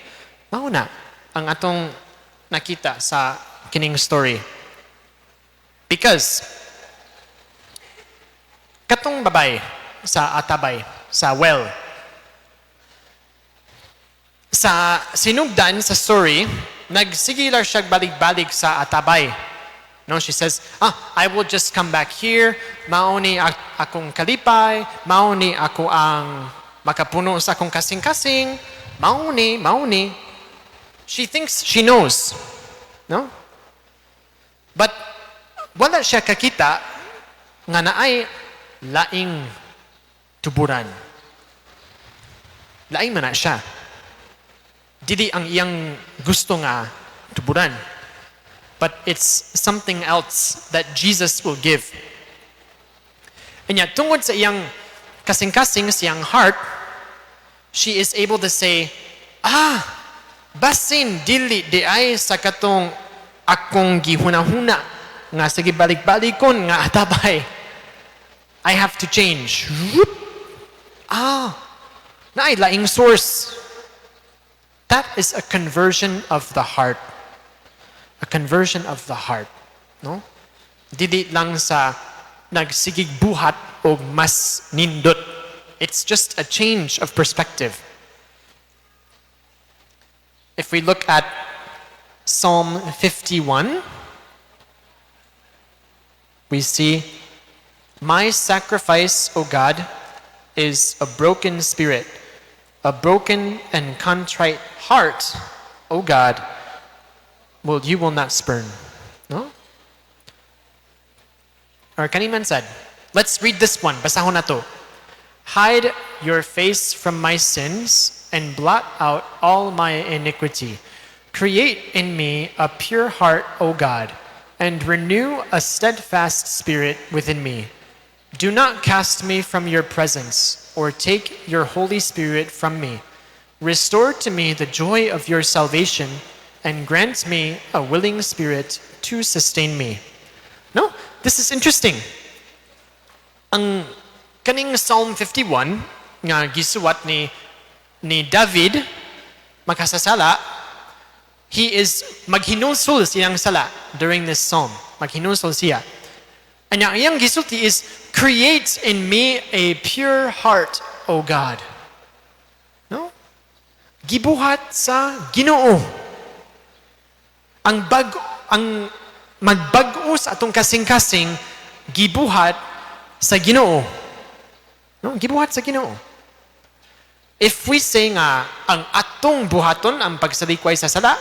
Mao na ang atong nakita sa kining story. Because katong babay sa atabay, sa well, sa sinugdan sa story, nagsigilar siya balik-balik sa atabay. No, she says, I will just come back here, mauni akong kalipay, mauni ako ang makapuno sa akong kasing-kasing, mauni, mauni. She thinks she knows. No? But wala siya kakita nga naay laing tuburan. Laing man na siya. Dili ang iyang gusto nga tuburan. But it's something else that Jesus will give. And yet, tungod sa iyang kasing-kasing, siyang heart, she is able to say, basin dili di ay sa katong akong gihuna-huna nga sige balik-balikon nga atabay. I have to change. Naay laing source. That is a conversion of the heart. A conversion of the heart. No? Dili lang sa nagsigig buhat o mas nindot. It's just a change of perspective. If we look at Psalm 51, we see, "My sacrifice, O God, is a broken spirit, a broken and contrite heart, O God, well, you will not spurn." No? Or kaniman said, let's read this one. Basahon na to. "Hide your face from my sins and blot out all my iniquity. Create in me a pure heart, O God, And renew a steadfast spirit within me. Do not cast me from your presence, or take your Holy Spirit from me. Restore to me the joy of your salvation, and grant me a willing spirit to sustain me." No, this is interesting. Ang kaning Psalm 51 nga gisuwat ni David makasasala, he is maghinulsol siyang sala during this psalm. Maghinulsol siya. And ang iyang gisulti is, "Create in me a pure heart, O God." No? Gibuhat sa Ginoo. Ang magbag-o sa atong kasing-kasing, gibuhat sa Ginoo. No? Gibuhat sa Ginoo. If we say nga ang atong buhaton ang pagsalikway sa sala,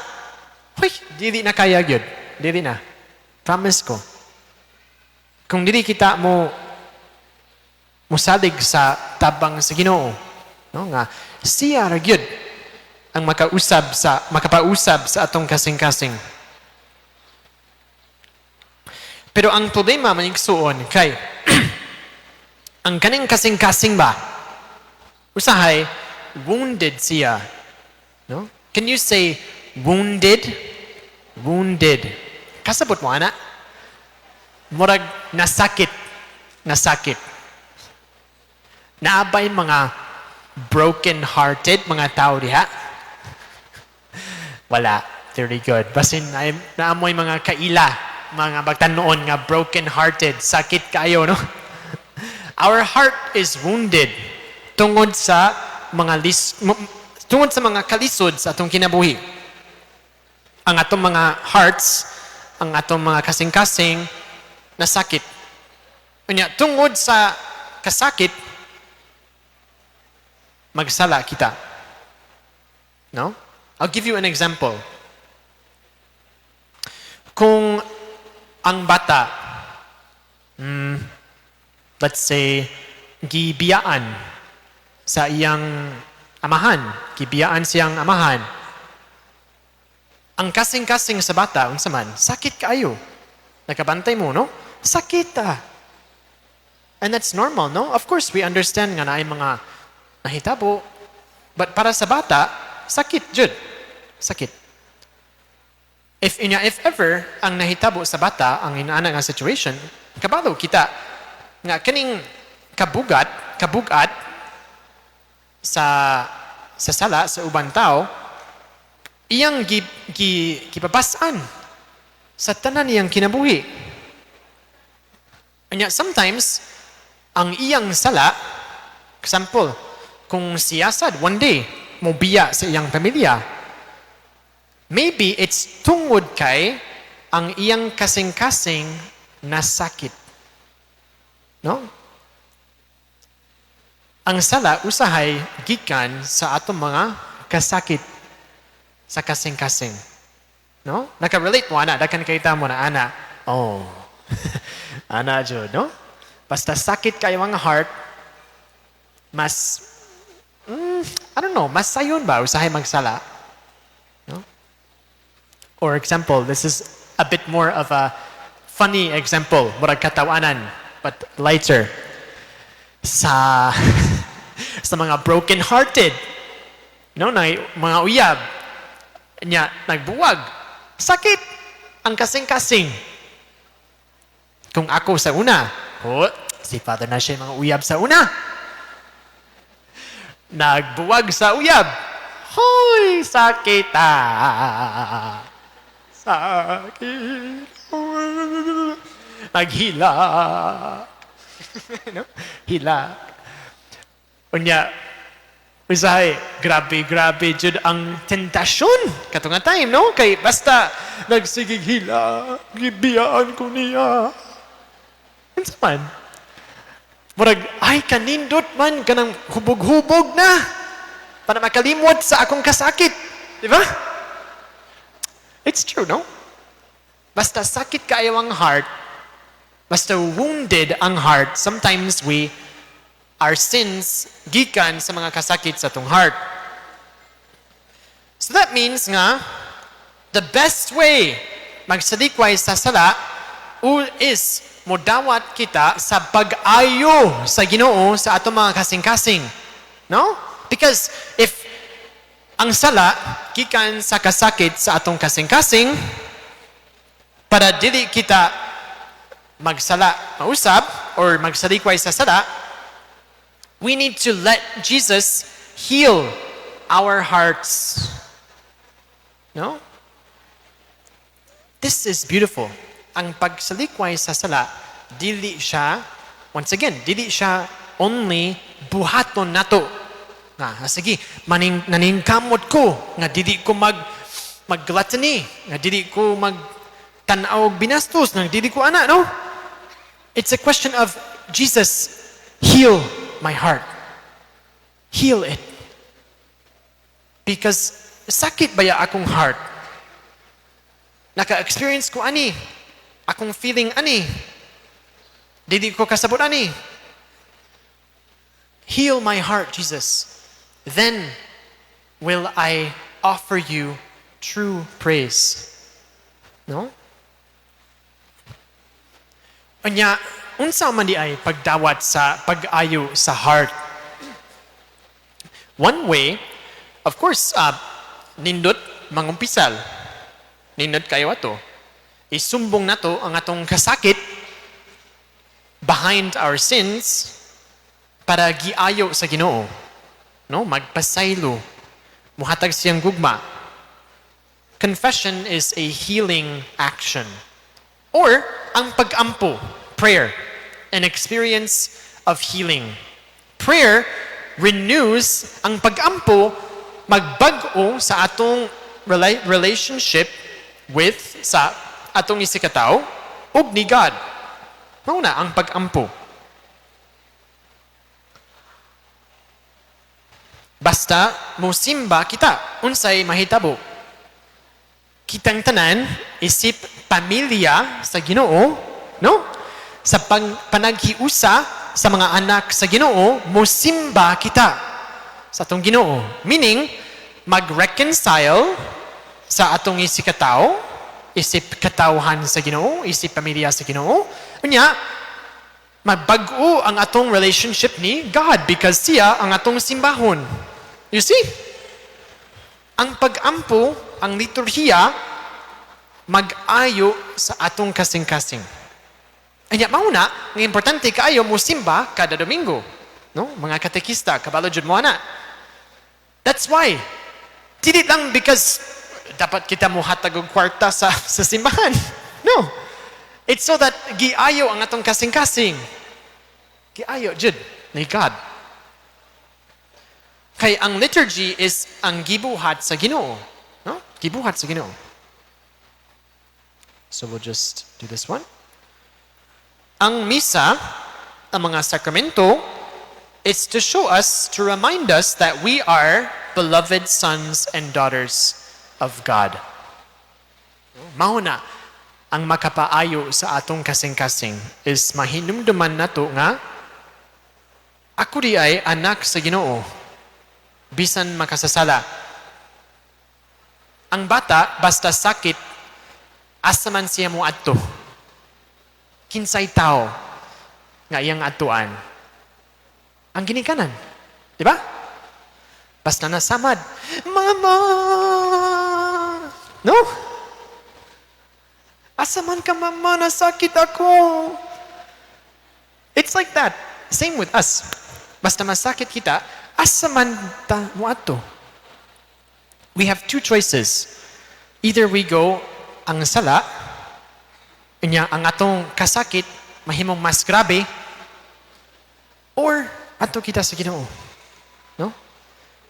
huy, dili na kaya gyud. Dili na. Promise ko. Kung dili kita mo musalig sa tabang sa Ginoo, no, nga siya ra gyud ang makapausab sa atong kasing-kasing. Pero ang problema, mga igsuon, kay ang kaning kasing-kasing ba, usahay wounded siya. No? Can you say "wounded"? Wounded. Kasabot mo ana? Murag nasakit. Nasakit. Naa bay mga broken-hearted mga tao diha? Wala. Very good. Basin naa moy mga kaila, mga bagtan-on nga broken-hearted, sakit kayo, no? Our heart is wounded tungod sa mga kalisod sa atong kinabuhi. Ang atong mga hearts, ang atong mga kasing-kasing nasakit. Unya, tungod sa kasakit, magsala kita. No? I'll give you an example. Kung ang bata, let's say, gibiyaan sa iyang amahan, gibiyaan siyang amahan, ang kasing-kasing sa bata, unsa man, sakit kaayo. Nakabantay mo, no? Sakit ah. And that's normal, no? Of course, we understand nga naay mga nahitabo. But para sa bata, sakit jud. Sakit. If ever ang nahitabo sa bata ang inaana nga situation, kabalo kita nga kaning kabugat sa sala sa uban tao, iyang gi, gi, gipabasan sa tanan niyang kinabuhi. Anya sometimes ang iyang sala, example, kung siya sad one day mobiya sa iyang pamilya, maybe it's tungod kay ang iyang kasing-kasing nasakit. No? Ang sala usahay gikan sa atong mga kasakit sa kasing-kasing. No? Naka-relate mo ana, daghan kay mo na ana. Oh. Ana jud, no? Basta sakit kayo ang heart, mas I don't know, mas sayon ba usahay magsala? No? Or example, this is a bit more of a funny example, murag katawanan, but lighter. Sa mga broken-hearted, no, na mga uyab, nya nagbuwag, sakit ang kasing-kasing. Kung ako sa una, oh, si Father na siya mga uyab sa una. Nagbuwag sa uyab. Hoy, sakit ah. Sakit. Naghilak. No? Hilak. Unya, usahay, grabe, grabe, jud ang tentasyon. Kato nga time, no? Kay basta, nagsigig hilak, gibiyaan ko niya. Unsa man? Murag, ay, kanindot man, kanang hubog-hubog na. Para makalimot sa akong kasakit. Di ba? It's true, no? Basta sakit kayo ang heart, basta wounded ang heart, sometimes our sins gikan sa mga kasakit sa atong heart. So that means nga, the best way magsalikway sa sala is modawat kita sa pag-ayo sa Ginoo sa atong mga kasing-kasing. No? Because if ang sala gikan sa kasakit sa atong kasing-kasing, para dili kita magsala mausab or magsalikway sa sala, we need to let Jesus heal our hearts. No? This is beautiful. Ang pagsalikway sa sala, dili siya, once again, dili siya only buhaton nato. Nga, ah, sige, naningkamot ko, nga dili ko mag-gluttony, nga dili ko mag tan-aw og binastos, nga dili ko ana, no? It's a question of Jesus, heal my heart. Heal it. Because sakit baya akong heart? Naka-experience ko ani. Akong feeling ani. Dili ko kasabot ani. Heal my heart, Jesus. Then will I offer you true praise. No? Unya, unsa man diay pagdawat sa pag-ayo sa heart? One way, of course, nindot mangumpisal. Nindot kayo ato. Isumbong nato ang atong kasakit behind our sins para giayo sa Ginoo. No? Magpasaylo. Muhatag siyang gugma. Confession is a healing action. Or ang pag-ampo, prayer, an experience of healing. Prayer renews ang pag-ampo, magbag-o sa atong relationship with sa atong isigkatawo ug ni God. Mao na ang pag-ampo. Basta mosimba kita, unsay mahitabo? Kitang tanan isip pamilya sa Ginoo, no? Sa panaghiusa sa mga anak sa Ginoo, mosimba kita sa atong Ginoo. Meaning, mag-reconcile sa atong isigkatawo, isip katawhan sa Ginoo, isip pamilya sa Ginoo. Unya, magbag-o ang atong relationship ni God because siya ang atong simbahon. You see? Ang pag-ampo, ang liturhiya, mag-ayo sa atong kasing-kasing. Anya, mao na, ang importante kaayo mo simba kada Domingo. No? Mga katekista, kabalo jud mo ana. That's why. Dili lang because dapat kita muhatag og kwarta sa simbahan. No. It's so that giayo ang atong kasing-kasing. Giayo jud ni God. Kay ang liturgy is ang gibuhat sa Ginoo. No? Gibuhat sa Ginoo. So we'll just do this one. Ang misa, ang mga sakramento, it's to show us, to remind us that we are beloved sons and daughters of God. Mao na ang makapaayo sa atong kasing-kasing is mahinumduman nato nga ako diay anak sa Ginoo bisan makasasala. Ang bata basta sakit, asa man siya mo adto? Kinsay tao nga iyang adtuan? Ang ginikanan. Di ba? Basta nasamad, "Mama!" No? "Asa man ka, Mama? Nasakit ako." It's like that. Same with us. Basta masakit kita, asa man ta moadto? We have two choices. Either we go ang sala, unya ang atong kasakit mahimong mas grabe, or adto kita sa Ginoo. No?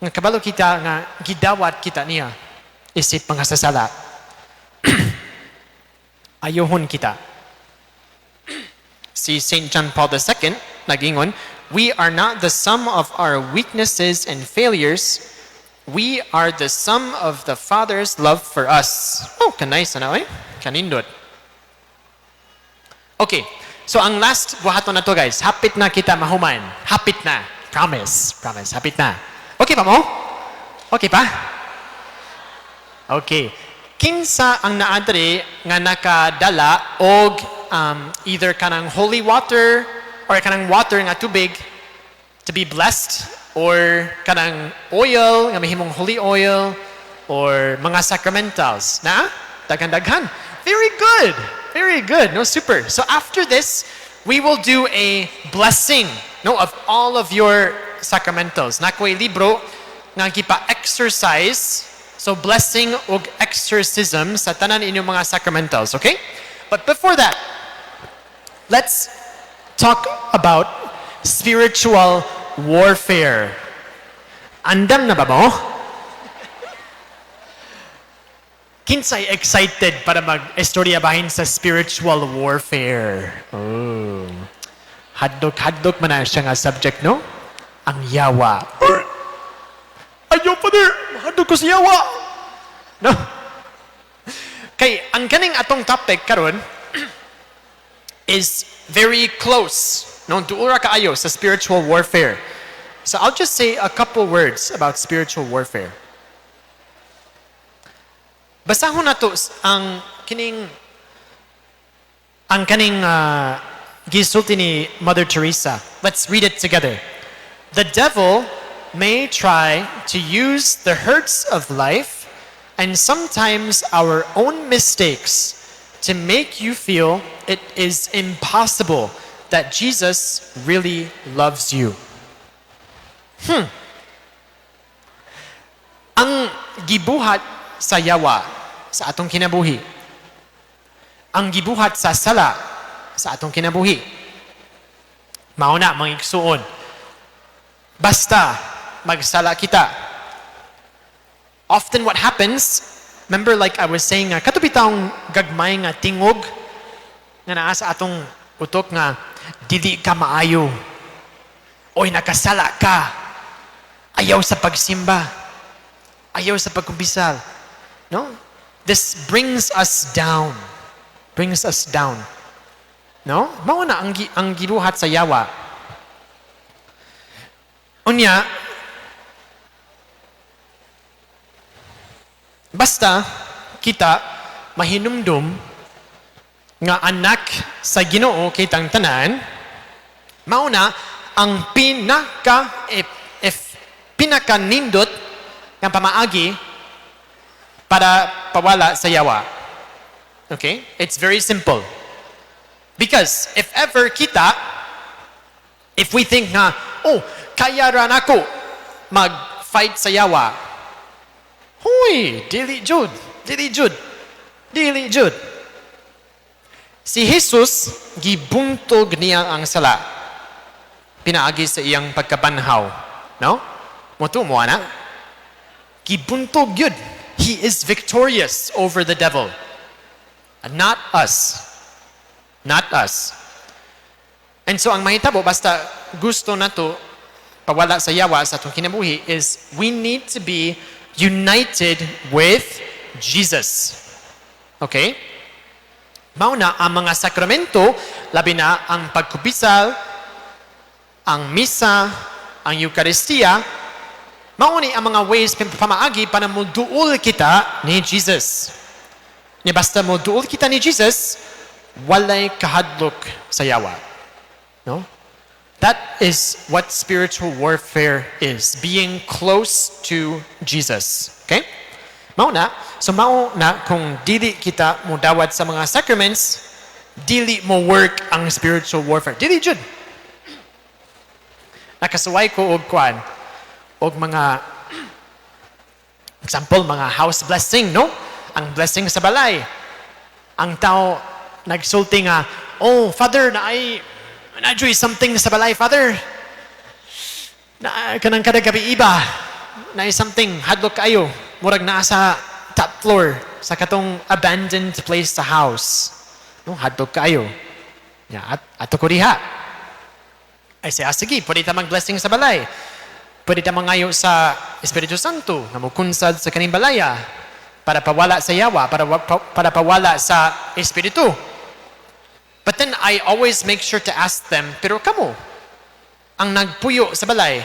Nga kabalo kita nga gidawat kita niya isip mga sasala. Ayohon kita. Si St. John Paul II nagingon, "We are not the sum of our weaknesses and failures. We are the sum of the Father's love for us." Oh, kanay sana eh. Kanindot. Okay. So ang last buhaton na to, guys. Hapit na kita mahuman. Hapit na. Promise. Promise. Hapit na. Okay pa mo? Okay pa? Okay. Kinsa ang naa diri nga nakadala og either kanang holy water or kanang water nga tubig to be blessed or kanang oil nga mahimong holy oil or mga sacramentals na daghan-daghan? Very good, very good, no? Super. So after this, we will do a blessing, no, of all of your sacramentals. Naa ko'y libro nga gipa-exercise, so blessing og exorcism sa tanan inyong mga sacramentals, okay? But before that, let's talk about spiritual warfare. Andam na ba mo? Kinsay excited para mag-istorya bahin sa spiritual warfare? Oh. Hadlok-hadlok man na siya nga subject, no? Ang yawa. Ayaw, Father! Hadlok ko sa yawa! No? Kay, ang kaning atong topic karon is very close. No, duol ra kaayo sa spiritual warfare. So I'll just say a couple words about spiritual warfare. Basahon nato ang kaning gisulti ni Mother Teresa. Let's read it together. "The devil may try to use the hurts of life and sometimes our own mistakes to make you feel it is impossible that Jesus really loves you." Ang gibuhat sa yawa sa atong kinabuhi, ang gibuhat sa sala sa atong kinabuhi, mao na, mga igsuon, basta magsala kita. Often what happens, remember, like I was saying, nga kato bitawng gagmay nga tingog nga naa sa atong utok nga dili ka maayo. Oy, nakasala ka. Ayaw sa pagsimba. Ayaw sa pagkumpisal. No? This brings us down. Brings us down. No? Mao na ang gibuhat sa yawa. Unya, basta kita mahinumdum nga anak sa Ginoo kitang tanan, mao na ang pinaka if pinaka nindot nga pamaagi para pawala sa yawa. Okay? It's very simple. Because if ever kita, if we think nga, "Oh, kaya ra nako mag-fight sa yawa." Huy, dili jud, dili jud, dili jud. Si Jesus, gibuntog niya ang sala pinaagi sa iyang pagkabanhaw. No? Motuo mo ana? Gibuntog yun. He is victorious over the devil. And not us. Not us. And so ang mahitabo, basta gusto nato pawala sa yawa sa atong kinabuhi, is we need to be united with Jesus. Okay? Mao na ang mga sakramento, labi na ang pagkumpisal, ang misa, ang Eucharistia, mao ni ang mga ways, pamaagi para moduol kita ni Jesus. Ni basta moduol kita ni Jesus, walay kahadlok sa yawa. No? That is what spiritual warfare is, being close to Jesus. Okay? Mao na, so mao na kung dili kita mo dawat sa mga sacraments, dili mo work ang spiritual warfare. Dili jud. Nakasuway ko og kuan og mga example, mga house blessing, no? Ang blessing sa balay. Ang tao nagsulti nga, "Oh, Father, na ay na something sa balay, Father. Na kanang kada gabi iba, na something, hadlok kayo. Murag naa sa top floor sa katong abandoned place sa house. No, hadlok kayo." Ya, at ato ko diha. Ay siya, "Ah, sige, pwede ta mag-blessing sa balay. Pwede ta mangayo sa Espiritu Santo nga mokunsad sa kaning balaya para pawala sa yawa, para pawala sa Espiritu." But then I always make sure to ask them, "Pero kamo, ang nagpuyo sa balay,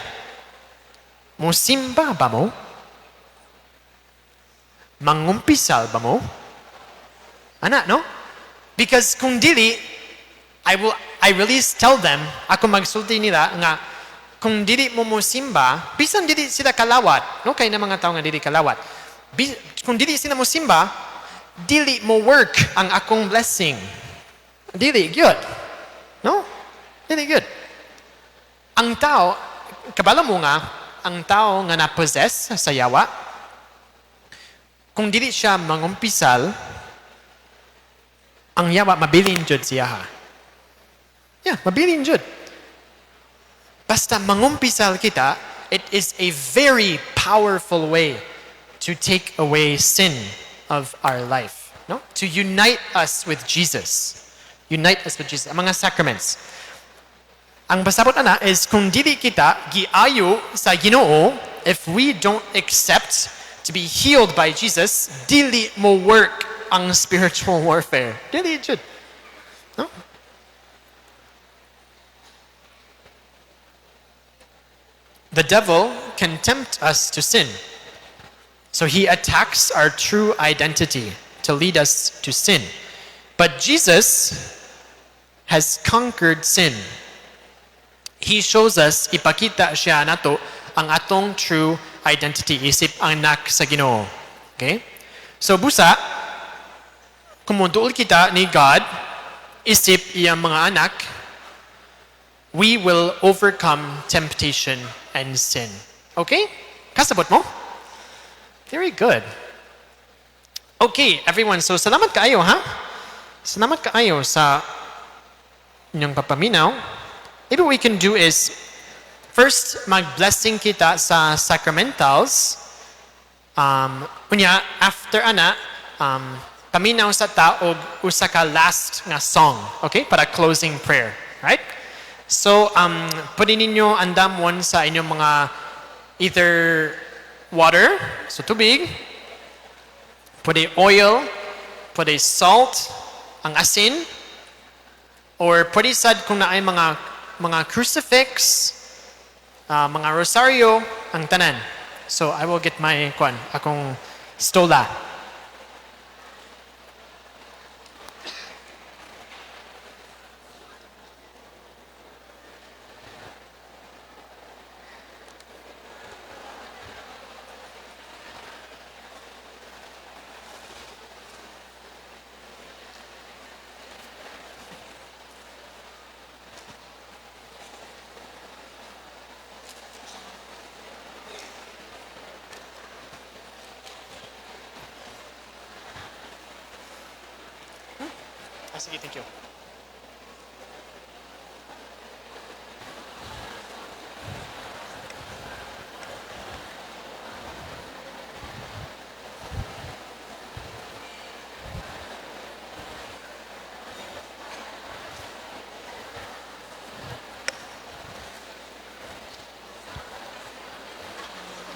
musimba ba mo? Mangumpisal ba mo? Ana, no? Because kung dili, I really tell them, ako magsulti nila nga, kung dili mo mosimba, bisan dili sila kalawat, no? Kay na mga tao nga dili kalawat. Kung dili sila mosimba, dili mo work ang akong blessing. Dili, good. No? Dili, good. Ang tao, kabalo mo nga, ang tao nga na-possess sa yawa, kung dili siya mangumpisal, ang yawa mabilin jud siya ha. Yeah, mabilin jud. Basta mangumpisal kita, it is a very powerful way to take away sin of our life. No? To unite us with Jesus. Unite us with Jesus. Ang mga sacraments. Ang pasabot ana is kung dili kita giayo sa Ginoo, if we don't accept to be healed by Jesus, dili mo work ang spiritual warfare. Dili jud. No? The devil can tempt us to sin. So he attacks our true identity to lead us to sin. But Jesus has conquered sin. He shows us, ipakita siya nato ang atong true identity, isip anak sa Ginoo. Okay? So busa, kung moduol kita ni God, isip iyang mga anak, we will overcome temptation and sin. Okay? Kasabot mo? Very good. Okay, everyone. So, salamat kaayo, ha? Salamat kaayo sa inyong papaminaw. Maybe what we can do is, first, mag-blessing kita sa sacramentals. Unya, after ana, paminaw sa ta og usa ka last nga song. Okay? Para closing prayer. Right? So, pwede ninyo andamon sa inyong mga either water, so tubig, pwede oil, pwede salt, ang asin, or pwede sad kung naay mga crucifix, mga rosaryo, ang tanan. So I will get my kwan, akong stola. Sige, thank you.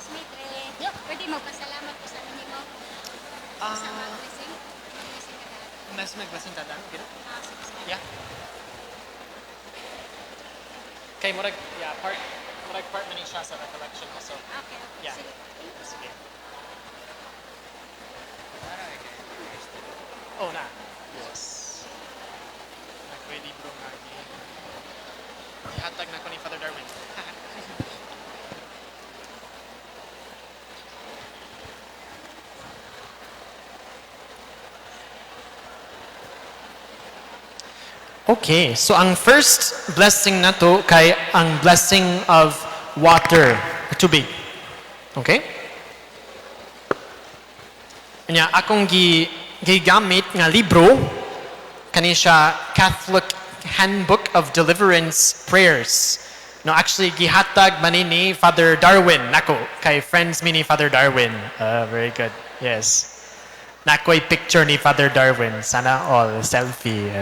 Mitre, pwede magpasalamat ko sa inyo mo sa mag-blessing. Mag-blessing ka daan. Mas mag-blessing ta daan, okay na? Ah, sige, sige. Yeah. Kay murag, yeah, murag part man ni siya sa recollection also. Okay, okay. Yeah. Sige. Thank you. Sige. Oh, na. Yes. Nagkoy libro nga gihatag na ko ni Father Darwin. Okay, so ang first blessing nato kay ang blessing of water, tubig. Okay? Nya akong gigamit nga libro kani siya Catholic Handbook of Deliverance Prayers. No, actually gihatag man ni Father Darwin nako kay friends mi ni Father Darwin. Very good. Yes. Nakoy picture ni Father Darwin, sana all selfie.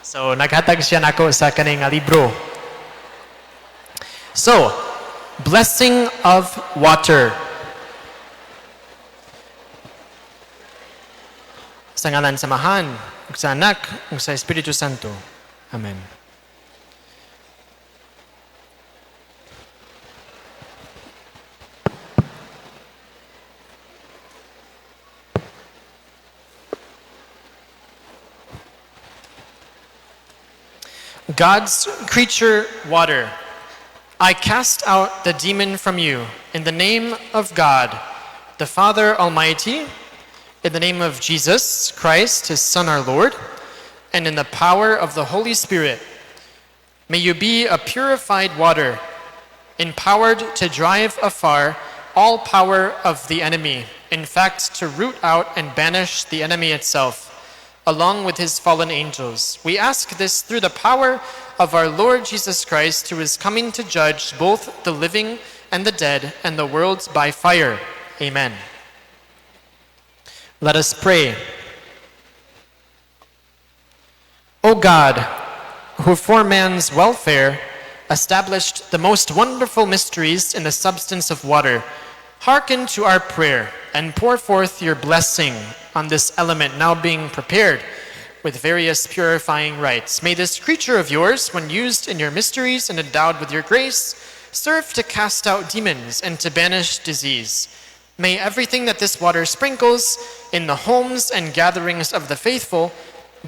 So naghatag siya nako sa kaning nga libro. So, blessing of water. Sa ngalan sa Amahan, ug sa Anak, ug sa Espiritu Santo. Amen. God's creature water, I cast out the demon from you in the name of God, the Father Almighty, in the name of Jesus Christ, his Son, our Lord, and in the power of the Holy Spirit. May you be a purified water, empowered to drive afar all power of the enemy, in fact, to root out and banish the enemy itself, along with his fallen angels. We ask this through the power of our Lord Jesus Christ, who is coming to judge both the living and the dead and the world by fire. Amen. Let us pray. O God, who for man's welfare established the most wonderful mysteries in the substance of water, hearken to our prayer and pour forth your blessing on this element now being prepared with various purifying rites. May this creature of yours, when used in your mysteries and endowed with your grace, serve to cast out demons and to banish disease. May everything that this water sprinkles in the homes and gatherings of the faithful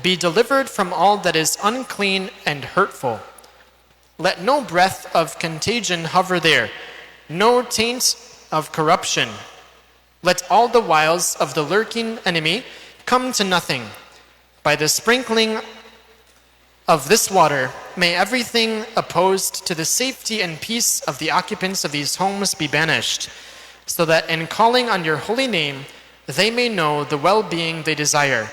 be delivered from all that is unclean and hurtful. Let no breath of contagion hover there, no taint of corruption. Let all the wiles of the lurking enemy come to nothing. By the sprinkling of this water, may everything opposed to the safety and peace of the occupants of these homes be banished, so that in calling on your holy name, they may know the well-being they desire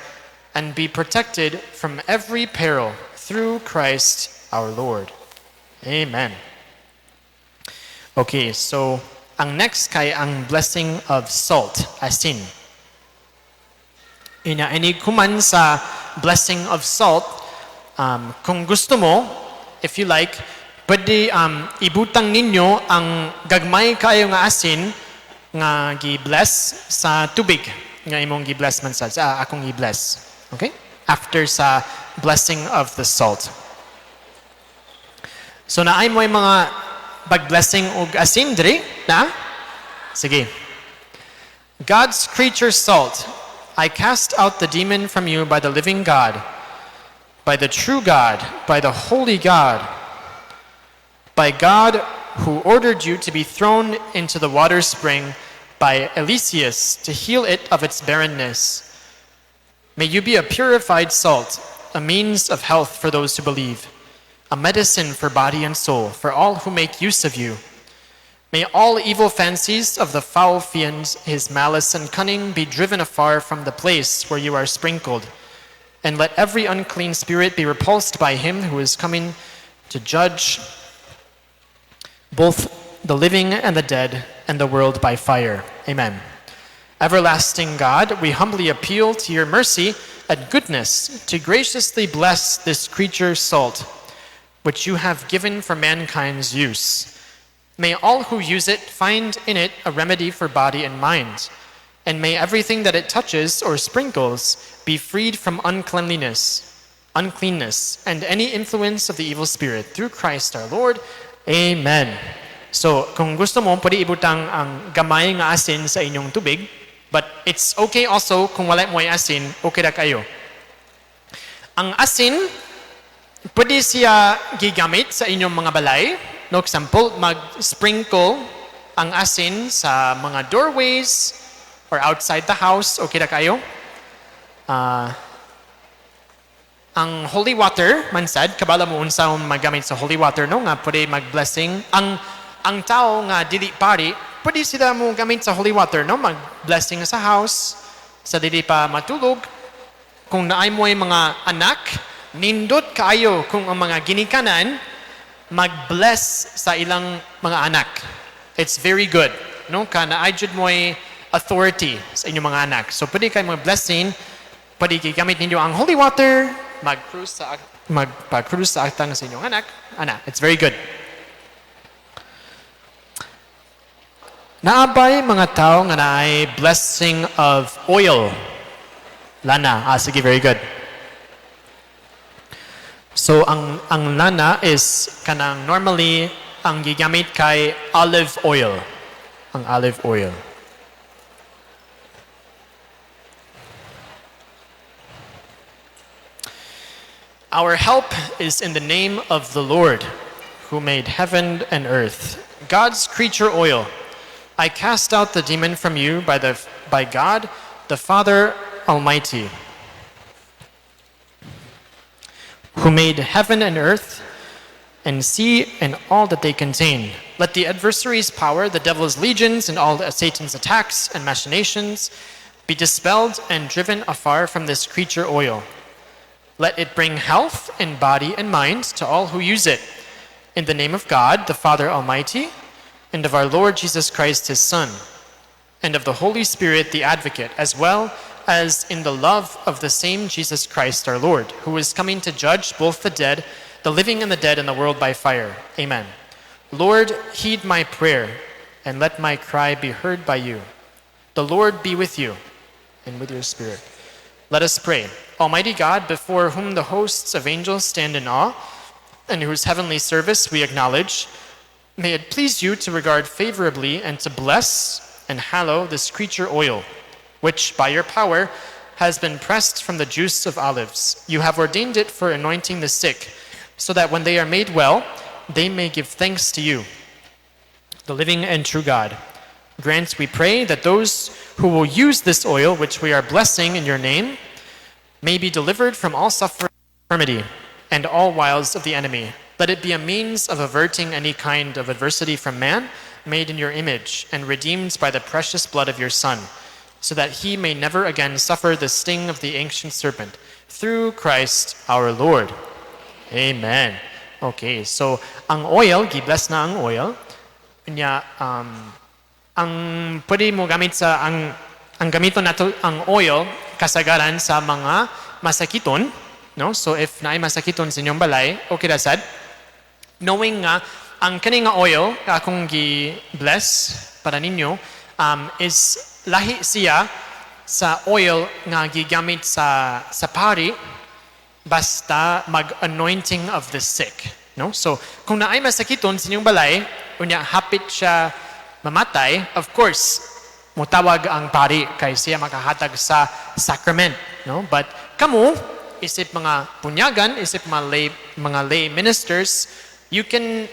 and be protected from every peril through Christ our Lord. Amen. Okay, so ang next kay ang blessing of salt, asin. Ina ini kuman sa blessing of salt, kung gusto mo, if you like, pwede ibutang ninyo ang gagmay kayo nga asin nga gi-bless sa tubig nga imong gi-bless man sa akong gi-bless. Okay? After sa blessing of the salt. So naay mo mga pag-blessing og asin diri na? Sige. God's creature salt, I cast out the demon from you by the living God, by the true God, by the holy God, by God who ordered you to be thrown into the water spring by Eliseus to heal it of its barrenness. May you be a purified salt, a means of health for those who believe, a medicine for body and soul, for all who make use of you. May all evil fancies of the foul fiend, his malice and cunning, be driven afar from the place where you are sprinkled, and let every unclean spirit be repulsed by him who is coming to judge both the living and the dead and the world by fire. Amen. Everlasting God, we humbly appeal to your mercy and goodness to graciously bless this creature salt, which you have given for mankind's use. May all who use it find in it a remedy for body and mind, and may everything that it touches or sprinkles be freed from uncleanness, and any influence of the evil spirit, through Christ our Lord. Amen. So, kung gusto mo, pwede ibutang ang gamay nga asin sa inyong tubig, but it's okay also kung wala mo ay asin, okay ra kayo. Ang asin, pwede siya gigamit sa inyong mga balay. No, example, mag-sprinkle ang asin sa mga doorways or outside the house, okay ra kayo. Ang holy water, mansad, kabala mo unsa magamit sa holy water, no? Nga pwede mag-blessing. Ang tao nga dili pari, pwede sila mo gamit sa holy water, no? Mag-blessing sa house, sa dili pa matulog. Kung naay mo ay mga anak, nindot kaayo kung ang mga ginikanan mag-bless sa ilang mga anak. It's very good, no? Ka naay jud mo'y authority sa inyong mga anak. So pwede kayo mag-blessing, pwede gigamit ninyo ang holy water, magpa-cruise sa atang sa inyong anak. Ana, it's very good. Naabay mga tao nga naay blessing of oil. Lana, sige, very good. So ang lana is kanang normally ang gigamit kay olive oil. Ang olive oil. Our help is in the name of the Lord, who made heaven and earth. God's creature oil. I cast out the demon from you by God, the Father Almighty, who made heaven and earth and sea and all that they contain. Let the adversary's power, the devil's legions, and all Satan's attacks and machinations be dispelled and driven afar from this creature oil. Let it bring health in body and mind to all who use it. In the name of God, the Father Almighty, and of our Lord Jesus Christ, his Son, and of the Holy Spirit, the Advocate, as well as in the love of the same Jesus Christ our Lord, who is coming to judge both the living and the dead in the world by fire. Amen. Lord, heed my prayer, and let my cry be heard by you. The Lord be with you, and with your spirit. Let us pray. Almighty God, before whom the hosts of angels stand in awe, and whose heavenly service we acknowledge, may it please you to regard favorably and to bless and hallow this creature oil, which by your power has been pressed from the juice of olives. You have ordained it for anointing the sick, so that when they are made well, they may give thanks to you, the living and true God. Grant, we pray, that those who will use this oil, which we are blessing in your name, may be delivered from all suffering, infirmity, and all wiles of the enemy. Let it be a means of averting any kind of adversity from man, made in your image, and redeemed by the precious blood of your Son, so that he may never again suffer the sting of the ancient serpent. Through Christ our Lord. Amen. Okay, so ang oil, gi-bless na ang oil. Unya, ang pwede mo gamit sa ang gamiton nato ang oil kasagaran sa mga masakiton, no? So if naay masakiton sa inyong balay, okay ra sad. Knowing nga ang kani nga oil akong gi-bless para ninyo is lahi siya sa oil nga gigamit sa pari basta mag-anointing of the sick, no? So kung naay masakiton sa inyong balay, unya hapit siya mamatay, of course mutawag ang pari kay siya makahatag sa sacrament, no? But kamo, isip mga bunyagan, isip mga lay ministers, you can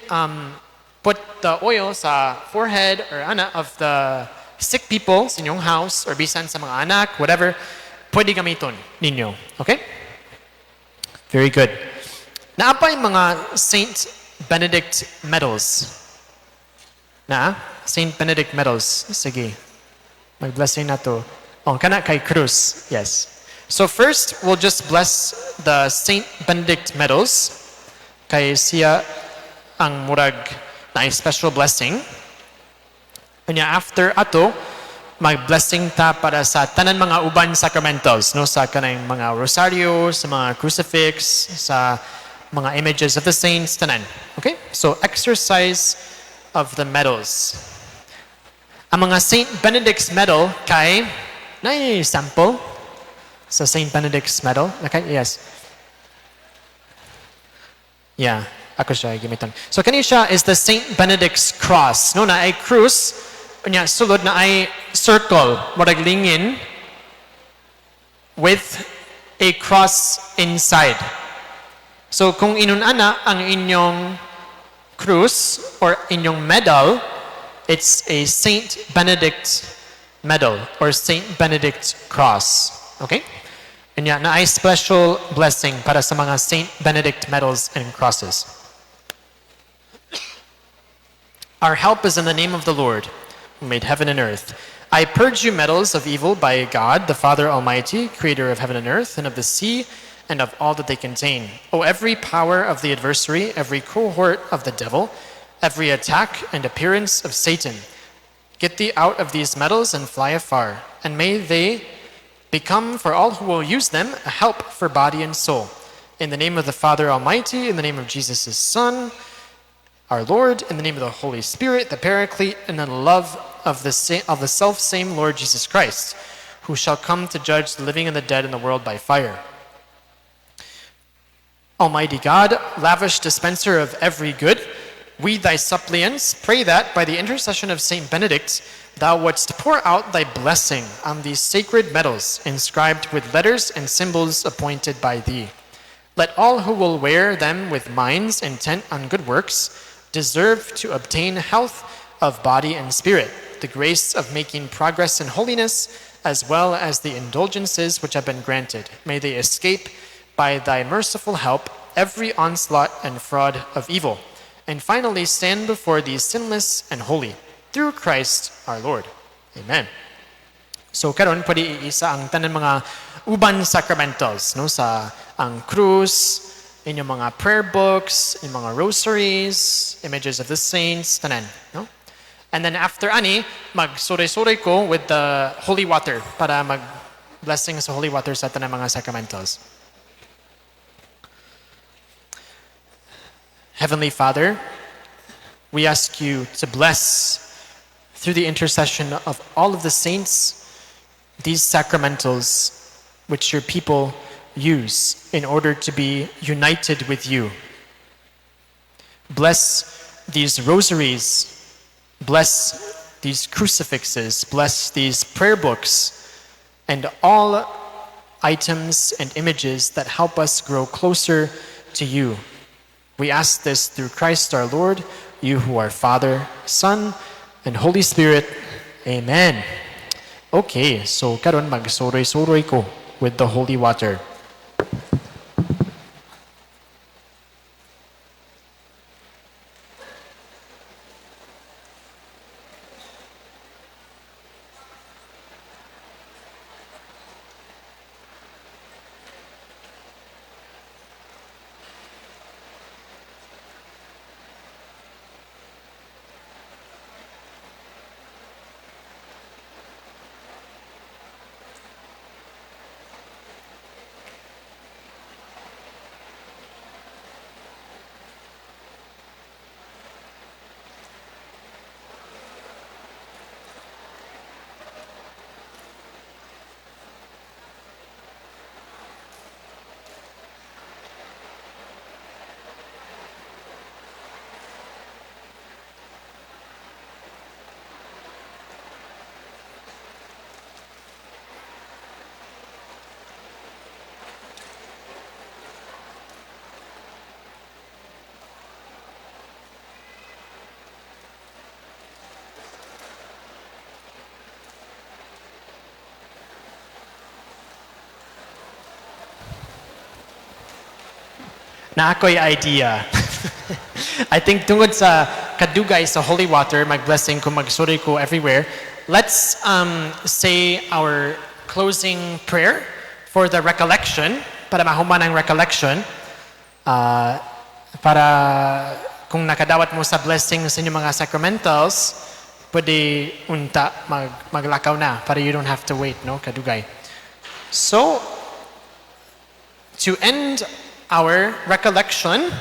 put the oil sa forehead or ana of the sick people sa inyong house or bisan sa mga anak, whatever, pwede gamiton ninyo. Okay? Very good. Naa pa'y mga Saint Benedict medals? Na? Saint Benedict medals. Sige. Mag-blessing na to. Oh, kana kay Cruz. Yes. So first, we'll just bless the Saint Benedict medals. Kay siya ang murag na special blessing. Unya after ato, mag-blessing ta para sa tanan mga uban sacramentals, no? Sa kanang mga rosaryo, sa mga crucifix, sa mga images of the saints, tanan. Okay? So exercise of the medals. Ang mga Saint Benedict's medal kay na sample sa Saint Benedict's medal. Okay? Yes. Yeah, ako siya gamiton. So kani siya is the Saint Benedict's cross. No, naay krus, unya sulod naay circle, murag lingin with a cross inside. So kung ingon-ana ang inyong krus or inyong medal, it's a Saint Benedict medal or Saint Benedict cross. Okay? Unya, naay special blessing para sa mga Saint Benedict medals and crosses. Our help is in the name of the Lord, who made heaven and earth. I purge you, medals of evil, by God, the Father Almighty, creator of heaven and earth, and of the sea, and of all that they contain. O every power of the adversary, every cohort of the devil, every attack and appearance of Satan, get thee out of these medals and fly afar, and may they become for all who will use them a help for body and soul. In the name of the Father Almighty, in the name of Jesus, his Son, our Lord, in the name of the Holy Spirit, the Paraclete, and in the love of the self-same Lord Jesus Christ, who shall come to judge the living and the dead in the world by fire. Almighty God, lavish dispenser of every good, we, thy suppliants, pray that, by the intercession of Saint Benedict, thou wouldst pour out thy blessing on these sacred medals inscribed with letters and symbols appointed by thee. Let all who will wear them with minds intent on good works deserve to obtain health of body and spirit, the grace of making progress in holiness, as well as the indulgences which have been granted. May they escape by thy merciful help every onslaught and fraud of evil, and finally stand before thee sinless and holy, through Christ our Lord. Amen. So karon pwede iisa ang tanan mga uban sacramentals, no, sa ang krus, inyong mga prayer books, inyong mga rosaries, images of the saints, tanan, no? And then after ani, magsuroy-suroy ko with the holy water para mag blessing sa holy water sa tanan mga sacramentals. Heavenly Father, we ask you to bless, through the intercession of all of the saints, these sacramentals which your people use in order to be united with you. Bless these rosaries, bless these crucifixes, bless these prayer books, and all items and images that help us grow closer to you. We ask this through Christ our Lord, you who are Father, Son, and Holy Spirit. Amen. Okay, so karon magsuroy-suroy ko with the holy water. Na ako'y idea. I think tungod sa kadugay sa holy water, mag-blessing ko, magsuri ko everywhere. Let's say our closing prayer for the recollection, para mahuman ang recollection. Para kung nakadawat mo sa blessing sa inyong mga sacramentals, pwede unta maglakaw na para you don't have to wait, no, kadugay. So, to end our recollection,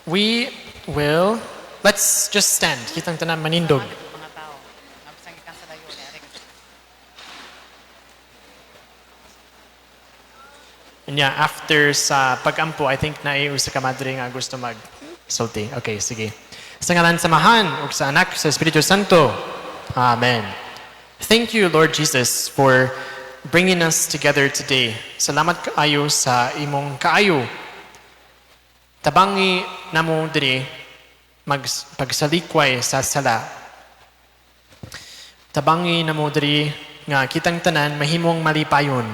we will, let's just stand. Kitang tanan manindog. And yeah, after sa pag-ampo, I think na usa ka madre nga gusto mag-sulti. Okay, sige. Sa ngalan sa Amahan, ug sa Anak, sa Espiritu Santo. Amen. Thank you, Lord Jesus, for bringing us together today. Salamat kaayo sa imong kaayo. Tabangi namo diri pagsalikway sa sala. Tabangi namo diri nga kitang tanan mahimong malipayon.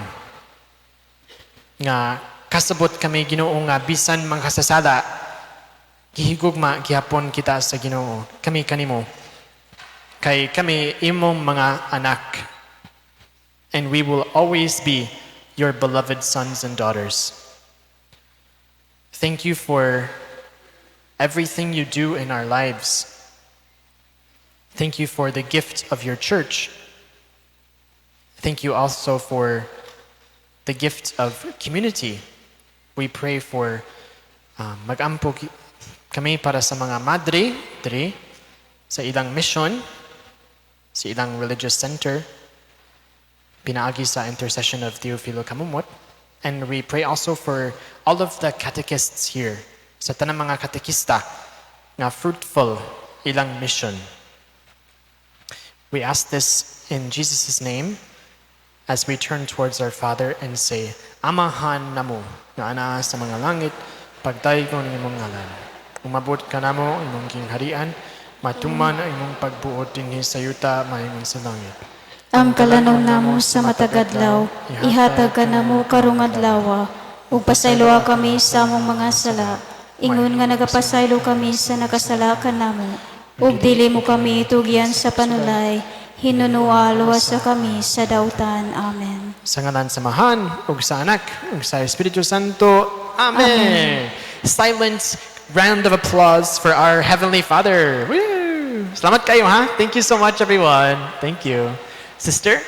Nga kasabot kami Ginoo nga bisan mangkasasala, gihigugma gihapon kita sa Ginoo. Kami kanimo. Kay kami imong mga anak. And we will always be your beloved sons and daughters. Thank you for everything you do in our lives. Thank you for the gift of your church. Thank you also for the gift of community. We pray for mag-ampo kami para sa mga madre diri sa ilang mission, sa ilang religious center, pinaagi sa intercession of Teofilo Camomot. And we pray also for all of the catechists here, sa tanang mga katekista nga fruitful ilang mission. We ask this in Jesus' name As we turn towards our Father and say, "Amahan namo, nga anaa sa mga langit, pagdaygon ang imong ngalan. Umabot kanamo ang imong gingharian, matuman ang imong pagbuot dinhi sa yuta maingon sa langit." Ang kalanom namo sa matag adlaw, ihatag kanamo karong adlaw, ug pasayloa kami sa among mga sala, ingon nga nagapasaylo kami sa nakasala kanamo. Ug dili mo kami tugyan sa panulay, hinunoa luwasa kami sa dautan. Amen. Sa ngalan sa Amahan, ug sa Anak, ug sa Espiritu Santo. Amen. Silent round of applause for our Heavenly Father. Woo! Salamat kayo, ha? Thank you so much, everyone. Thank you. Sister?